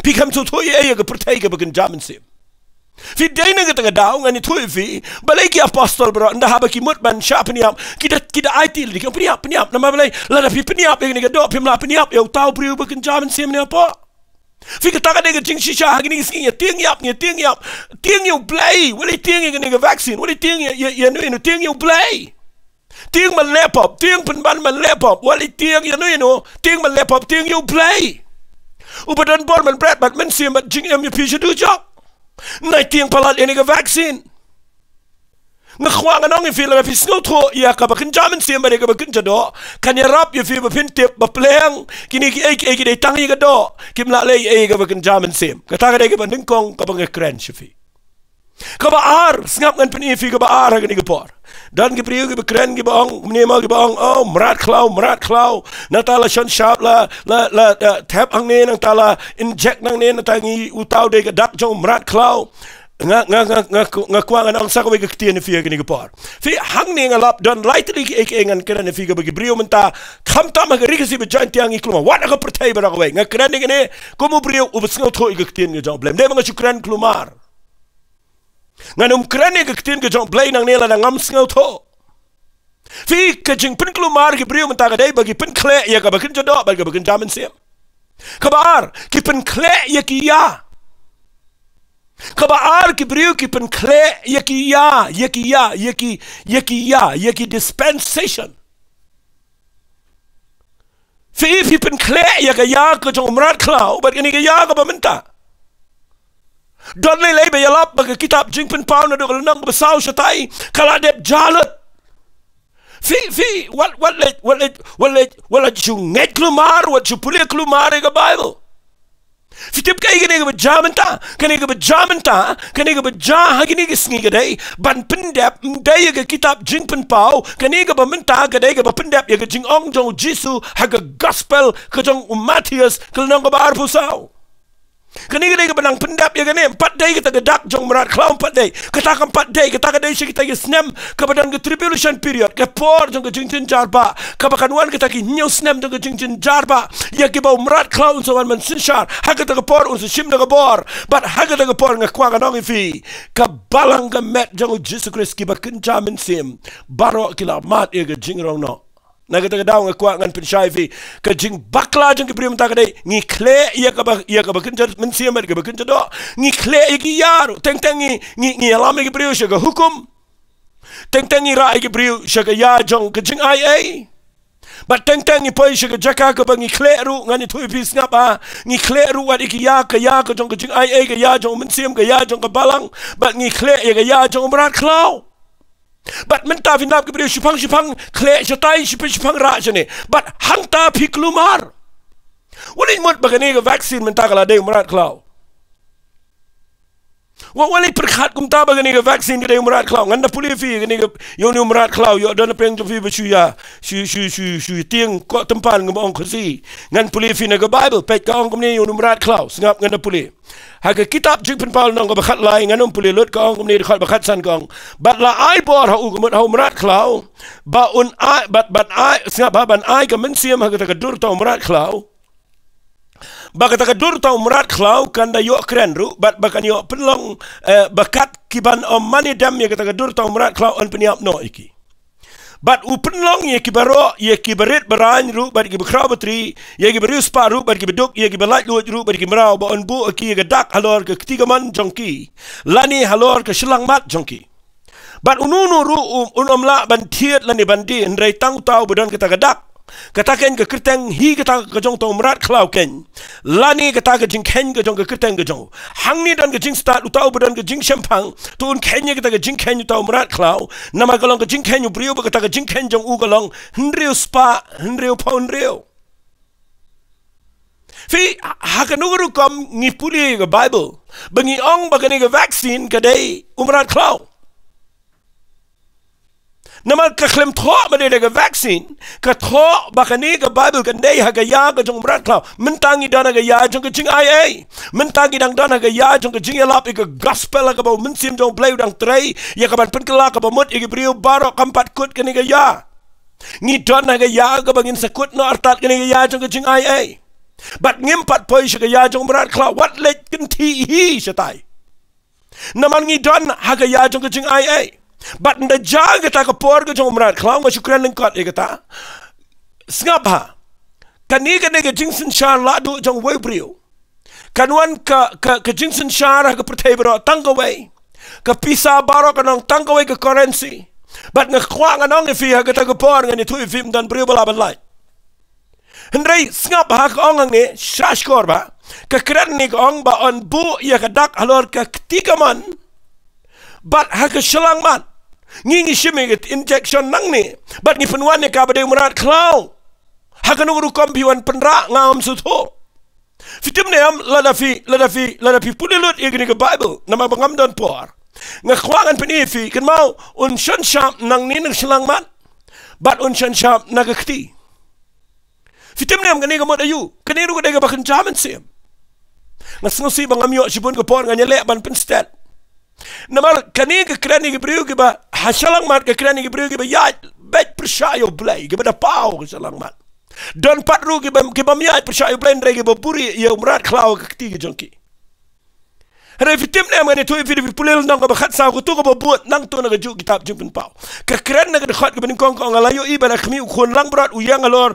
Phi khlem sngewthuh ei ei ïa ka pyrthei kaba kynja mynsiem. Phi dei na kata ka daw, ngan ïathuh ïa phi, balei ki apostol baroh, ynda haba ki mut ban shah pynïap, ki da, ki da aiti lade, ki ong, pynïap, pynïap. Namar balei? Lada phi pynïap ïa kane ka doh, phim lah pynïap ïa uta u briew ba kynja mynsiem ne hapoh. Phi, kata ka dei ka jingshisha ha kine ki sngi, ïa tieng ïap, ïa tieng ïap. Tieng ïa U Blei, wat leit tieng ïa kane ka vaccine, wat leit tieng ïa, ïa, ïa no, ïa no, tieng ïa U Blei. Tieng ban leh pop, tieng pynban ban leh pop, wat leit tieng ïa no, ïa no, tieng ban leh pop, tieng ïa U Blei. Uba don bor ban bret bad mynsiem bad jingim ïa phi sha dujok. Nai tieng palat ïa kane ka vaccine. Nga kwah ngan ong ïa phi, lada phi sngewthuh ïa kaba kynja mynsiem bad ïa kaba kynja doh, kan ïarap ïa phi ba phin tip ba pleng kine kiei kiei ki dei tang ïa ka doh, kim lah leh ei ei ïa kaba kynja mynsiem. Kata ka dei kaba nyngkong kaba nga kren sha phi. Kaba ar, sngap, ngan pyni ïa phi kaba ar ha kane ka por. Don ki briew kiba kren, kiba ong, mane mo, kiba ong, oh, mrad khlaw, mrad khlaw. Nangta la shon shap, la, la, la, la thep hangne, nangta la inject nangne, nangta ngi, uta u dei ka dak jong u mrad khlaw. Nga, nga, nga, nga, nga kwah ngan ong sa kawei ka ktien ïa phi ha kane ka por. Phi, hangne nga lap don lai tylli kiei kiei ngan kren ïa phi kaba ki briew mynta, khamtam ha ka Ri Khasi ba Jaintia ngi kulmar. Wat ha ka pyrthei baroh kawei. Nga kren ïa kane kum u briew uba sngewthuh ïa ka ktien ka jong U Blei. Ym dei ba nga shu kren kulmar. Ngan ym kren ïa ka ktien ka jong U Blei nangne lada ngam sngewthuh. Phi, ka jingpynkulmar ki briew mynta ka dei ba ki pynkhleh ïa kaba kynja doh bad kaba kynja mynsiem. Kaba ar, ki pynkhleh ïa ki ïa. Kaba ar, ki briew ki pynkhleh ïa ki ïa, ïa ki ïa, ïa ki, ïa ki ïa, ïa ki dispensation. Phi, phi pynkhleh ïa ka ïa ka jong u mrad khlaw bad kane ka ïa kaba mynta. Don lei lei ba ïalap ba ka kitab Jingpynpaw naduh ka lynnong kaba saw shatai ka la dep jia lut. Phi, phi, wat, wat leh, wat leh, wat leh, wat leh shu ngeit kulmar, wat shu pule kulmar ïa ka Bible. Phi tip kaei kane kaba jia mynta, kane kaba jia mynta, kane kaba jia ha kine ki sngi ka dei ban pyndep, ym dei ïa ka kitab Jingpynpaw, kane kaba mynta ka dei kaba pyndep ïa ka jingong jong u Jisu ha ka gospel ka jong u Mathaios ka lynnong kaba arphew saw. Kane ka dei kaba nang pyndep ïa kane, ym pat dei kata ka dak jong u mrad khlaw, ym pat dei. Kata kam pat dei, kata ka dei sha kita ki snem kaba don ka tribulation period, ka por jong ka jingjynjar ba, kaba kan wan kata ki hynñiew snem jong ka jingjynjar ba, ïa kiba u mrad khlaw un sa wan ban synshar. Ha kata ka por un sa shim da ka bor. Bad ha kata ka por nga kwah ngan ong ïa phi, ka balang ka met jong u Jisu Khrist, kiba kynja mynsiem baroh ki la mad ïa ka jingrong noh. Na kata ka daw nga kwah ngan pynshai ïa phi, ka jingbakla jong ki briew mynta ka dei, ngi khleh ïa kaba, ïa kaba kynja mynsiem bad kaba kynja doh. Ngi khleh ïa ki ïa ruh. Teng teng ngi, ngi, ngi ïalam ïa ki briew sha ka hukum. Teng teng ngi rah ïa ki briew sha ka ïa jong ka jingaiei. Bad teng teng ngi poi sha ka jaka kaba ngi khleh ruh, ngan ïathuh ïa phi, sngap, ah. Ngi khleh ruh wat ïa ki ïa, ka ïa ka jong ka jingaiei, ka ïa jong u mynsiem, ka ïa jong ka balang. Bad ngi khleh ïa ka ïa jong u mrad khlaw. Bad mynta phin lap ki briew shipang shipang khleh shatai, shipang shipang rah shane. Bad hangta phi kulmar. Wat leit mut ba kane ka vaccine mynta ka la dei u mrad khlaw. Wat, wat leit pyrkhat kumta ba kane ka vaccine ka dei u mrad khlaw. Ngan da pule ïa phi kane ka, ïa une u mrad khlaw, ïoh don na pdeng jong phi ba shu ïa, shu, shu, shu, shu tieng koh tympan, ngam ong Khasi. Ngan pule ïa phi na ka Bible, peit ka ong kumne ïa une u mrad khlaw. Sngap, ngan da pule. Ha ka kitab Jingpynpaw lynnong kaba khatlai, ngan ym pule lut, ka ong kumne, dkhot ba khatsan ka ong: Bad la ai bor ha u ka mut ha u mrad khlaw ba un ai, bad, bad ai, sngap, ba ban ai ka mynsiem ha kata ka dur uta u mrad khlaw. ba kata ka dur uta u mrad khlaw kan da ïoh kren ruh, bad ba kan ïoh pynlong, eh, ba kat ki ban ym mane dem ïa kata ka dur uta u mrad khlaw yn pynïap noh ïa ki. Bad u pynlong ïa ki baroh, ïa ki barit baraiñ ruh, bad ki bakhraw batri, ïa ki bariewspah ruh, bad ki baduk, ïa ki balaitluid ruh, bad ki mraw, ba yn buh ïa ki ïa ka dak halor ka kti kamon jong ki, lane halor ka shyllangmat jong ki. Bad uno uno ruh u, un ym lah ban thied lane ban die, hynrei tang uta uba don kata ka dak. Kata keiñ ka kyrteng hi kata ka jong uta u mrad khlaw keiñ. Lane kata ka jingkheiñ ka jong ka kyrteng ka jong u. Hangne don ka jingstad, uta uba don ka jingshemphang, to un kheiñ ïa kata ka jingkheiñ uta u mrad khlaw. Namar ka long ka jingkheiñ u briew, ba kata ka jingkheiñ jong u ka long hynriew spah hynriew phew hynriew. Phi, ha kano ka rukom ngi pule ïa ka Bible ba ngi ong ba kane ka vaccine ka dei u mrad khlaw? Namar ka khlem thoh ba dei da ka vaccine, ka thoh ba kane ka Bible kan dei ha ka ïa ka jong u mrad khlaw. Mynta ngi don ha ka ïa jong ka jingai ei. Mynta ngi dang don ha ka ïa jong ka jingïalap ïa ka gospel ha kaba u Mynsiem jong U Blei u dang trei ïa ka ban pynkylla kaba mut ïa ki briew baroh, kam pat kut kane ka ïa. Ngi don ha ka ïa kaba ngin sa kut noh artat kane ka ïa jong ka jingai ei. Bad ngim pat poi sha ka ïa jong u mrad khlaw, wat leit kynthih hi shatai. Namar ngi don ha ka ïa jong ka jingai ei. Bad ynda jia kata ka por ka jong u mrad khlaw, nga shu kren lyngkot ïa kata. Sngap bha. Kane, kane ka jingsynshar lahduh jong uwei u briew. Kan wan ka, ka, ka jingsynshar ha ka pyrthei baroh tang kawei. Ka pisa baroh kan long tang kawei ka currency. Bad nga kwah ngan ong ïa phi ha kata ka por ngan ïathuh ïa phi, ym don briew ba lah ban lait. Hynrei sngap bha, ka ong hangne, sngap shkor bha. Ka kren ne ka ong ba yn buh ïa ka dak halor ka kti kamon. Bad ha ka shyllangmat. Ngi, ngi shim ïa ka injection nangne. Bad ngi pynwan ïa ka ba dei u mrad khlaw. Ha kano ka rukom phi wan pynrah, ngam sngewthuh. Phi tip ne em, lada phi, lada phi, lada phi pule lut ïa kane ka Bible, namar ba ngam don por, nga kwah ngan pyni ïa phi, kynmaw, un shon shap nangne na ka shyllangmat, bad un shon shap na ka kti. Phi tip ne em kane ka mut aïu? Kane ruh ka dei kaba kynja mynsiem. Nga sngewsih ba ngam ïoh shibun ka por, ngan ïaleh ban pynstet. Namar kane ka kren ïa ki briew kiba ha shyllangmat, ka kren ïa ki briew kiba ïaid beit pyrshah ïa U Blei, kiba da paw ka shyllangmat. Don pat ruh kiba, kibym ïaid pyrshah ïa U Blei, hynrei kiba buhrieh ïa u mrad khlaw ha ka kti ka jong ki. Hynrei phi tip ne em, ngan ïathuh ïa phi, phi pule lynnong kaba khatsaw, kato kaba bud nangto na kajuh kitab Jingpynpaw. Ka kren na ka dkhot kaba nyngkong, ka ong, nga la ïohi ba na khmih u khun langbrot u ïeng halor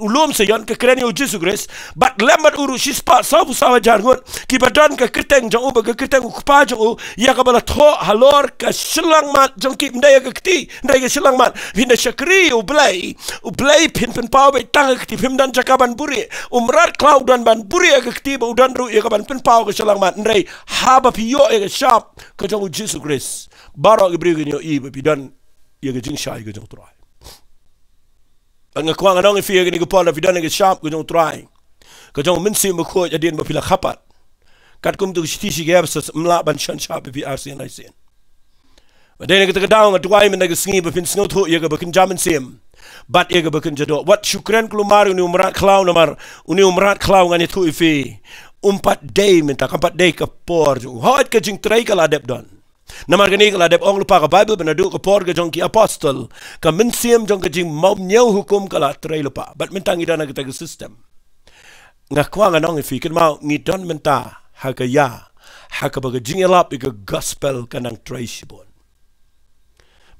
u lum Sion, ka kren ïa U Jisu Khrist, bad lem bad u ruh shispah sawphew saw hajar ngut kiba don ka kyrteng jong u bad ka kyrteng u Kpa jong u, ïa kaba la thoh halor ka shyllangmat jong ki. Ym dei ïa ka kti, ym dei ka shyllangmat. Phin da shakri ïa U Blei, U Blei phin pynpaw beit tang ha ka kti, phim don jaka ban buhrieh. U mrad khlaw u don ban buhrieh ha ka kti, bad u don ruh ïa ka ban pynpaw ka shyllangmat. Hynrei haba phi ïoh ïa ka shap ka jong U Jisu Khrist, baroh ki briew kin ïohi ba phi don ïa ka jingshai ka jong U Trai. Bad nga kwah ngan ong ïa phi ha kane ka por, lada phi don ïa ka shap ka jong U Trai, ka jong U Mynsiem Bakhuid, hadien ba phi la kha pat, katkum tu ka shithi sha ki Ephesus, ym lah ban shon shap ïa phi arsien arsien. Bad dei na kata ka daw nga duwai mynta ka sngi ba phin sngewthuh ïa kaba kynja mynsiem bad ïa kaba kynja doh. Wat shu kren kulmar ïa une u mrad khlaw, namar une u mrad khlaw, ngan ïathuh ïa phi, um pat dei mynta, kam pat dei ka por jong u. Hooid, ka jingtrei ka la dep don. Namar kane ka la dep ong lypa ka Bible ba naduh ka por ka jong ki apostol, ka mynsiem jong ka jingmawñiew hukum ka la trei lypa. Bad mynta ngi don ha kata ka system. Nga kwah ngan ong ïa phi, kynmaw, ngi don mynta ha ka ïa, ha kaba ka jingïalap ïa ka gospel ka nang trei shibun.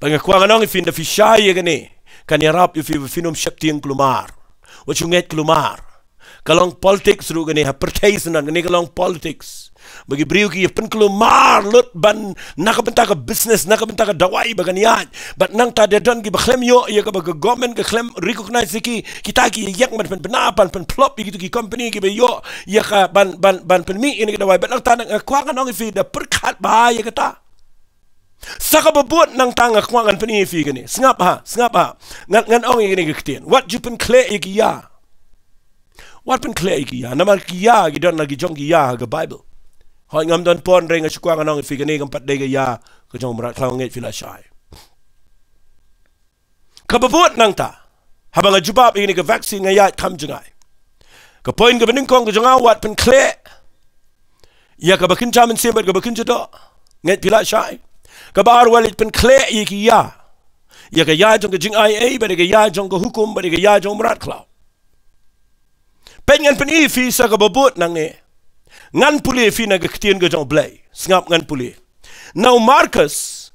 Bad nga kwah ngan ong ïa phi, ynda phi shai ïa kane, kan ïarap ïa phi ba phin ym sheptieng kulmar. Wat shu ngeit kulmar. Ka long politics ruh kane, ha pyrthei syndon kane ka long politics. Ba ki briew ki ïa pynkulmar lut ban, na ka bynta ka business, na ka bynta ka dawai ba kan ïaid. Bad nangta da don kiba khlem ïoh ïa kaba ka government ka khlem recognize ïa ki, kita ki ïeng ban pynbna, ban pynphlop ïa kitu ki company kiba ïoh ïa ka ban, ban, ban pynmih ïa kane ka dawai. Bad nangta nga kwah ngan ong ïa phi, da pyrkhat bha ïa kata. Sa kaba bud nangta nga kwah ngan pyni ïa phi kane. Sngap ha, sngap ha. Ngan, ngan ong ïa kane ka ktien. Wat ju pynkhleh ïa ki ïa. Wat pynkhleh ïa ki ïa. Namar ki ïa ki don la ki jong ki ïa ha ka Bible. Hooid, ngam don por, hynrei nga shu kwah ngan ong ïa phi kane kam pat dei ka ïa ka jong u mrad khlaw, ngeit phi la shai. Kaba bud nangta, haba nga jubab ïa kane ka vaccine, nga ïaid kham jngai. Ka point kaba nyngkong ka jong nga, wat pynkhleh ïa kaba kynja mynsiem bad kaba kynja doh, ngeit phi la shai. Kaba ar, wat leit pynkhleh ïa ki ïa, ïa ka ïa jong ka jingai ei bad ïa ka ïa jong ka hukum bad ïa ka ïa jong u mrad khlaw. Peit, ngan pyni ïa phi sa kaba bud nangne. Ngan pule ïa phi na ka ktien ka jong U Blei. Sngap, ngan pule. Na u Markus,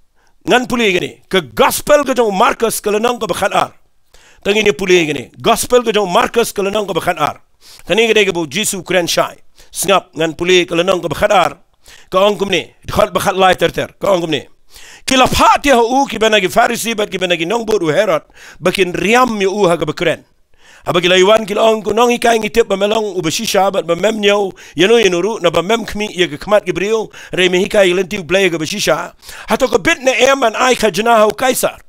ngan pule ïa kane. Ka gospel ka jong u Markus ka lynnong kaba khatar. Tang ngin ïa pule ïa kane. Gospel ka jong u Markus ka lynnong kaba khatar. Kane ka dei kaba u Jisu u kren shai. Sngap, ngan pule ka lynnong kaba khatar. Ka ong kumne, dkhot ba khatlai ter ter. Ka ong kumne. Ki la phah te ha u kiba na ki Pharisi bad kiba na ki nongbud u Herod, ba kin riam ïa u ha kaba kren. Haba ki la ïawan ki la ong, ko nonghikai, ngi tip ba me long uba shisha bad ba mem ñiew ïano ïano ruh, naba mem khmih ïa ka khmat ki briew, hynrei me hikai ïa ka lynti U Blei ha kaba shisha. Hato ka bit ne em ban ai khajna ha u Kaisar?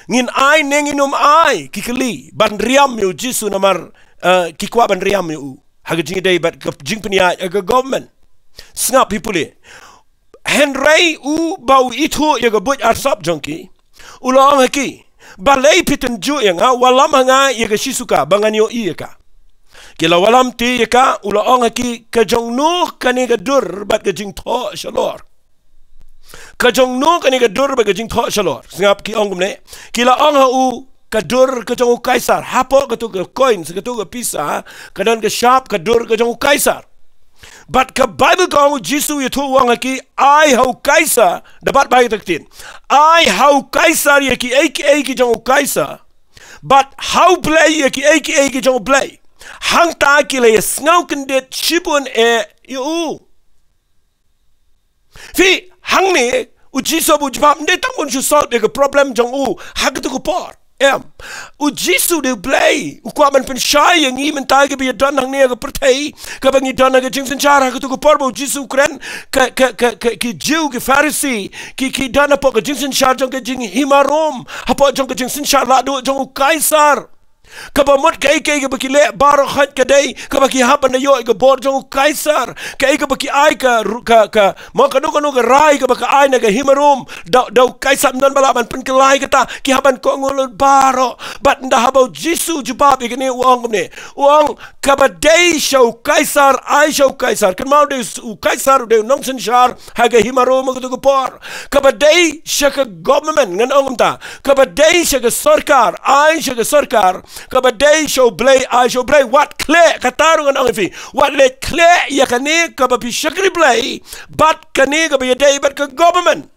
Ngin ai ne ngin ym ai, ki kylli, ban riam ïa u Jisu namar, eh, ki kwah ban riam ïa u ha ka jingïadei bad ka jingpynïaid ha ka government. Sngap, phi pule. Hynrei u ba u ithuh ïa ka buit arsap jong ki, u la ong ha ki, balei phi tynjuh ïa nga? Wallam ha nga ïa ka shisuka ba ngan ïohi ïa ka. Ki la wallam te ïa ka, u la ong ha ki, ka jong no kane ka dur bad ka jingthoh shalor? Ka jong no kane ka dur bad ka jingthoh shalor? Sngap, ki ong kumne. Ki la ong ha u, ka dur ka jong u Kaisar. Hapoh kato ka coin, sa kato ka pisa, ka don ka shap, ka dur ka jong u Kaisar. Bad ka Baibl ka ong, u Jisu u ïathuh, u ong ha ki, ai ha u Kaisar, da bat ba ha kata ka ktien, ai ha u Kaisar ïa kiei kiei ki jong u Kaisar, bad ha u Blei ïa kiei kiei ki jong u Blei. Hangta ki la ïasngew kyndit shibun eh ïa u. Phi, hangne, u Jisu ba u jubab, ym dei tang ban shu solve ïa ka problem jong u ha kato ka por. Em. U Jisu u dei U Blei, u kwah ban pynshai ïa ngi mynta kiba ïadon hangne ha ka pyrthei, kaba ngi don ha ka jingsynshar. Ha kato ka por ba u Jisu u kren, ka, ka, ka, ka, ki Jiw, ki Pharisi, ki, ki don hapoh ka jingsynshar jong ka jinghima Rom, hapoh jong ka jingsynshar lahduh jong u Kaisar. Kaba mut kaei kaei kaba ki leh baroh hooid ka dei kaba ki hap ban da ïoh ïa ka bor jong u Kaisar. Kaei kaba ki ai ka ru-, ka, ka, mo kano kano ka rai kaba ka ai na ka hima Rom, da, da u Kaisar ym don ba lah ban pynkylla kata, ki hap ban kohnguh lut baroh. Bad ynda haba u Jisu u jubab ïa kane, u ong kumne. U ong, kaba dei sha u Kaisar, ai sha u Kaisar. Kynmaw, u dei u Kaisar u dei u nongsynshar ha ka hima Rom ha kato ka por. Kaba dei sha ka government, ngan ong kumta, kaba dei sha ka sorkar, ai sha ka sorkar. Kaba dei sha u Blei, ai sha u Blei. Wat khleh, kata ruh ngan ong ïa phi, wat leit khleh ïa kane kaba phi shakri Blei bad kane kaba ïadei bad ka government.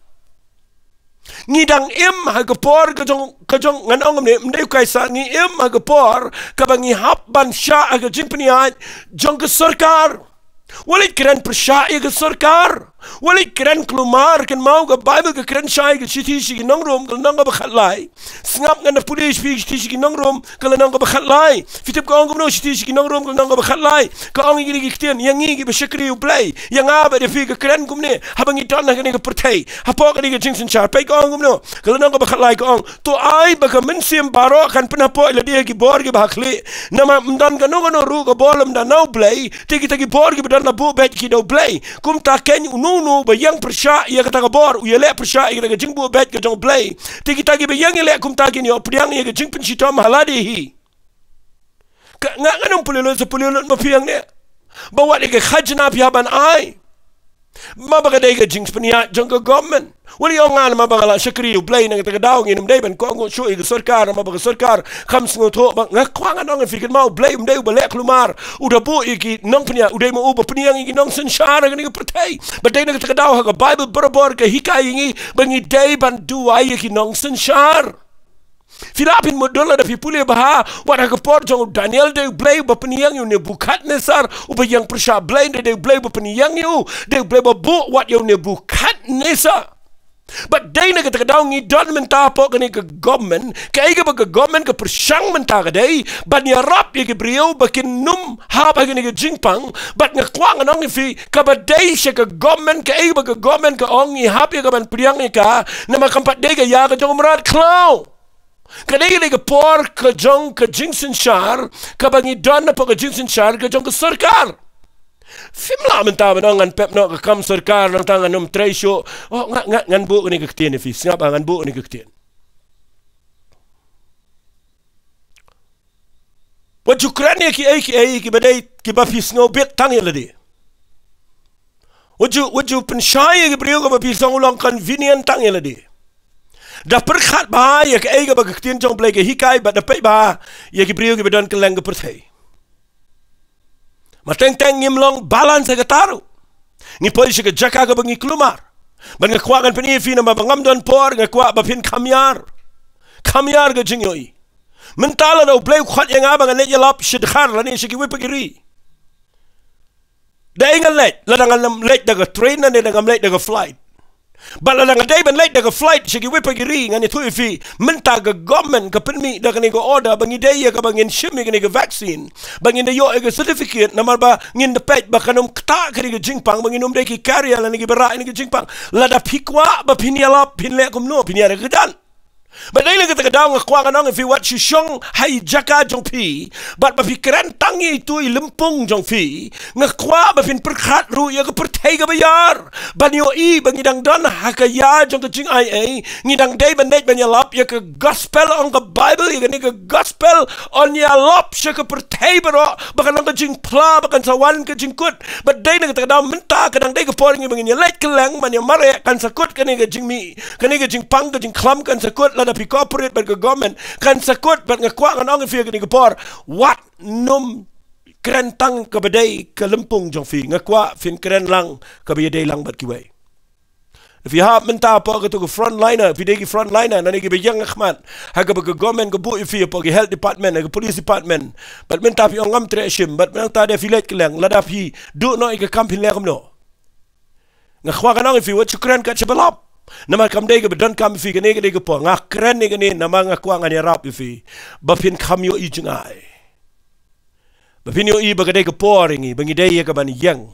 Ngi dang im ha ka por ka jong, ka jong, ngan ong kumne, ym dei u Kaisar, ngi im ha ka por kaba ngi hap ban shah ha ka jingpynïaid jong ka sorkar. Wat leit kren pyrshah ïa ka sorkar. Wat leit kren kulmar. Kynmaw, ka Baibl ka kren shai ka shithi sha ki nong Rom, ka lynnong kaba khatlai. Sngap, ngan da pule ïa phi ka shithi sha ki nong Rom, ka lynnong kaba khatlai. Phi tip ka ong kumno shithi sha ki nong Rom, ka lynnong kaba khatlai? Ka ong ïa kine ki ktien, ïa ngi kiba shakri U Blei, ïa nga bad ïa phi, ka kren kumne, haba ngi don ha kane ka pyrthei, hapoh kane ka jingsynshar. Peit ka ong kumno, ka lynnong kaba khatlai ka ong, to ai ba ka mynsiem baroh kan pynhapoh ïa lade ha ki bor kiba ha khlieh. Namar ym don kano kano ruh ka bor lymda na U Blei, te kita ki bor kiba don la buh beit ki da U Blei. Kumta keiñ uno uno uba ïeng pyrshah ïa kata ka bor, u ïaleh pyrshah ïa kata ka jingbuh beit ka jong U Blei. Te kita kiba ïeng ïaleh kumta kin ïoh pdiang ïa ka jingpynshitom ha lade hi. Ka, nga, ngan ym pule lut, sa pule lut ma phi hangne. Ba wat ïa ka khajna phi hap ban ai. Ma ba ka dei ka jingpynïaid jong ka government. Wat ïa ong nga, ma ba nga la shakri U Blei, na kata ka daw ngin ym dei ban kohnguh shuh ïa ka sorkar, ma ba ka sorkar kam sngewthuh. Ba nga kwah ngan ong ïa phi, kynmaw, U Blei ym dei uba leh kulmar, u da buh ïa ki nongpynïaid, u dei ma uba pynïeng ïa ki nongsynshar ha kane ka pyrthei. Ba dei na kata ka daw ha ka Baibl barabor ka hikai ïa ngi ba ngi dei ban duwai ïa ki nongsynshar. Phi lah phin mutdur lada phi pule bha, wat ha ka por jong u Daniel, dei U Blei uba pynïeng ïa u Nebukadnesar, uba ïeng pyrshah Blei, dei, dei U Blei uba pynïeng ïa u, dei U Blei uba buh wat ïa u Nebukadnesar. Bad dei na kata ka daw ngi don mynta hapoh kane ka government, kaei kaba ka government ka pyrshang mynta ka dei ban ïarap ïa ki briew ba kin ym hap ha kane ka jingpang. Bad nga kwah ngan ong ïa phi, kaba dei sha ka government, kaei kaba ka government ka ong, ngi hap ïa ka ban pdiang ïa ka, namar kam pat dei ka ïa ka jong u mrad khlaw. Ka dei, ka dei ka por ka jong ka jingsynshar kaba ngi don hapoh ka jingsynshar ka jong ka sorkar. Phim lah mynta ban ong ngan pep noh ka kam sorkar, nangta ngan ym trei shuh. Oh, nga, nga, ngan buh kane ka ktien ïa phi, sngap, ngan buh kane ka ktien. Wat ju kren ïa kiei kiei kiba dei kiba phi sngew bit tang ïa lade. Wat ju, wat ju pynshai ïa ki briew kaba phi sngew long convenient tang ïa lade. Da pyrkhat bha ïa kaei kaba ka ktien jong U Blei ka hikai, bad da peit bha ïa ki briew kiba don kylleng ka pyrthei. Ba teng teng ngim long balance ha kata ruh. Ngi poi sha ka jaka kaba ngi kulmar. Bad nga kwah ngan pyni ïa phi namar ba ngam don por, nga kwah ba phin kham ïar. Kham ïar ka jingïohi. Mynta lada U Blei u khot ïa nga ba ngan leit ïalap sha Dkhar lane sha kiwei pat ki ri. Dei ngan leit, lada ngan leit da ka train lane da ngam leit da ka flight. Bad lada nga dei ban leit da ka flight sha kiwei pat ki ri, ngan ïathuh ïa phi, mynta ka government ka pynmih da kane ka order ba ngi dei ïa kaba ngin shim ïa kane ka vaccine, ba ngin da ïoh ïa ka certificate, namar ba ngin da peit ba kan ym ktah kane ka jingpang, ba ngin ym dei ki carrier lane kiba rah ïa kane ka jingpang. Lada phi kwah ba phin ïalap, phin leh kumno, phin ïa da ka don. Bad dei na kata ka daw nga kwah ngan ong ïa phi, wat shu shong ha i jaka jong phi, bad ba phi kren tang ïa itu i lympung jong phi. Nga kwah ba phin pyrkhat ruh ïa ka pyrthei kaba ïar, ban ïohi ba ngi dang don ha ka ïa jong ka jingaiei. Ngi dang dei ban leit ban ïalap ïa ka gospel, ong ka Bible, ïa kane ka gospel yn ïalap sha ka pyrthei baroh, ba kan long ka jingphla, ba kan sa wan ka jingkut. Bad dei na kata ka daw mynta ka dang dei ka por ïa ngi ba ngin ïaleit kylleng ban ïamareh, kan sa kut kane ka jingmih, kane ka jingpang, ka jingkhlam kan sa kut. Lada phi cooperate bad ka government, kan sa kut. Bad nga kwah ngan ong ïa phi ha kane ka por, wat nym kren tang kaba dei ka lympung jong phi, nga kwah phin kren lang kaba ïadei lang bad kiwei. Phi hap mynta hapoh kato ka frontliner, phi dei ki frontliner, nangne kiba ïeng ha khmat ha kaba ka government ka buh ïa phi, hapoh ki health department, ha ka police department. Bad mynta phi ong ngam treh shim, bad mynta da phi leit kylleng, lada phi duh noh ïa ka kam phin leh kumno? Nga kwah ngan ong ïa phi, wat shu kren kat shaba lap. Namar kam dei kaba donkam ïa phi, kane ka dei ka por. Nga kren ïa kane namar nga kwah ngan ïarap ïa phi, ba phin kham ïohi jngai. Ba phin ïohi ba ka dei ka por ïa ngi ba ngi dei ïa kaban ïeng,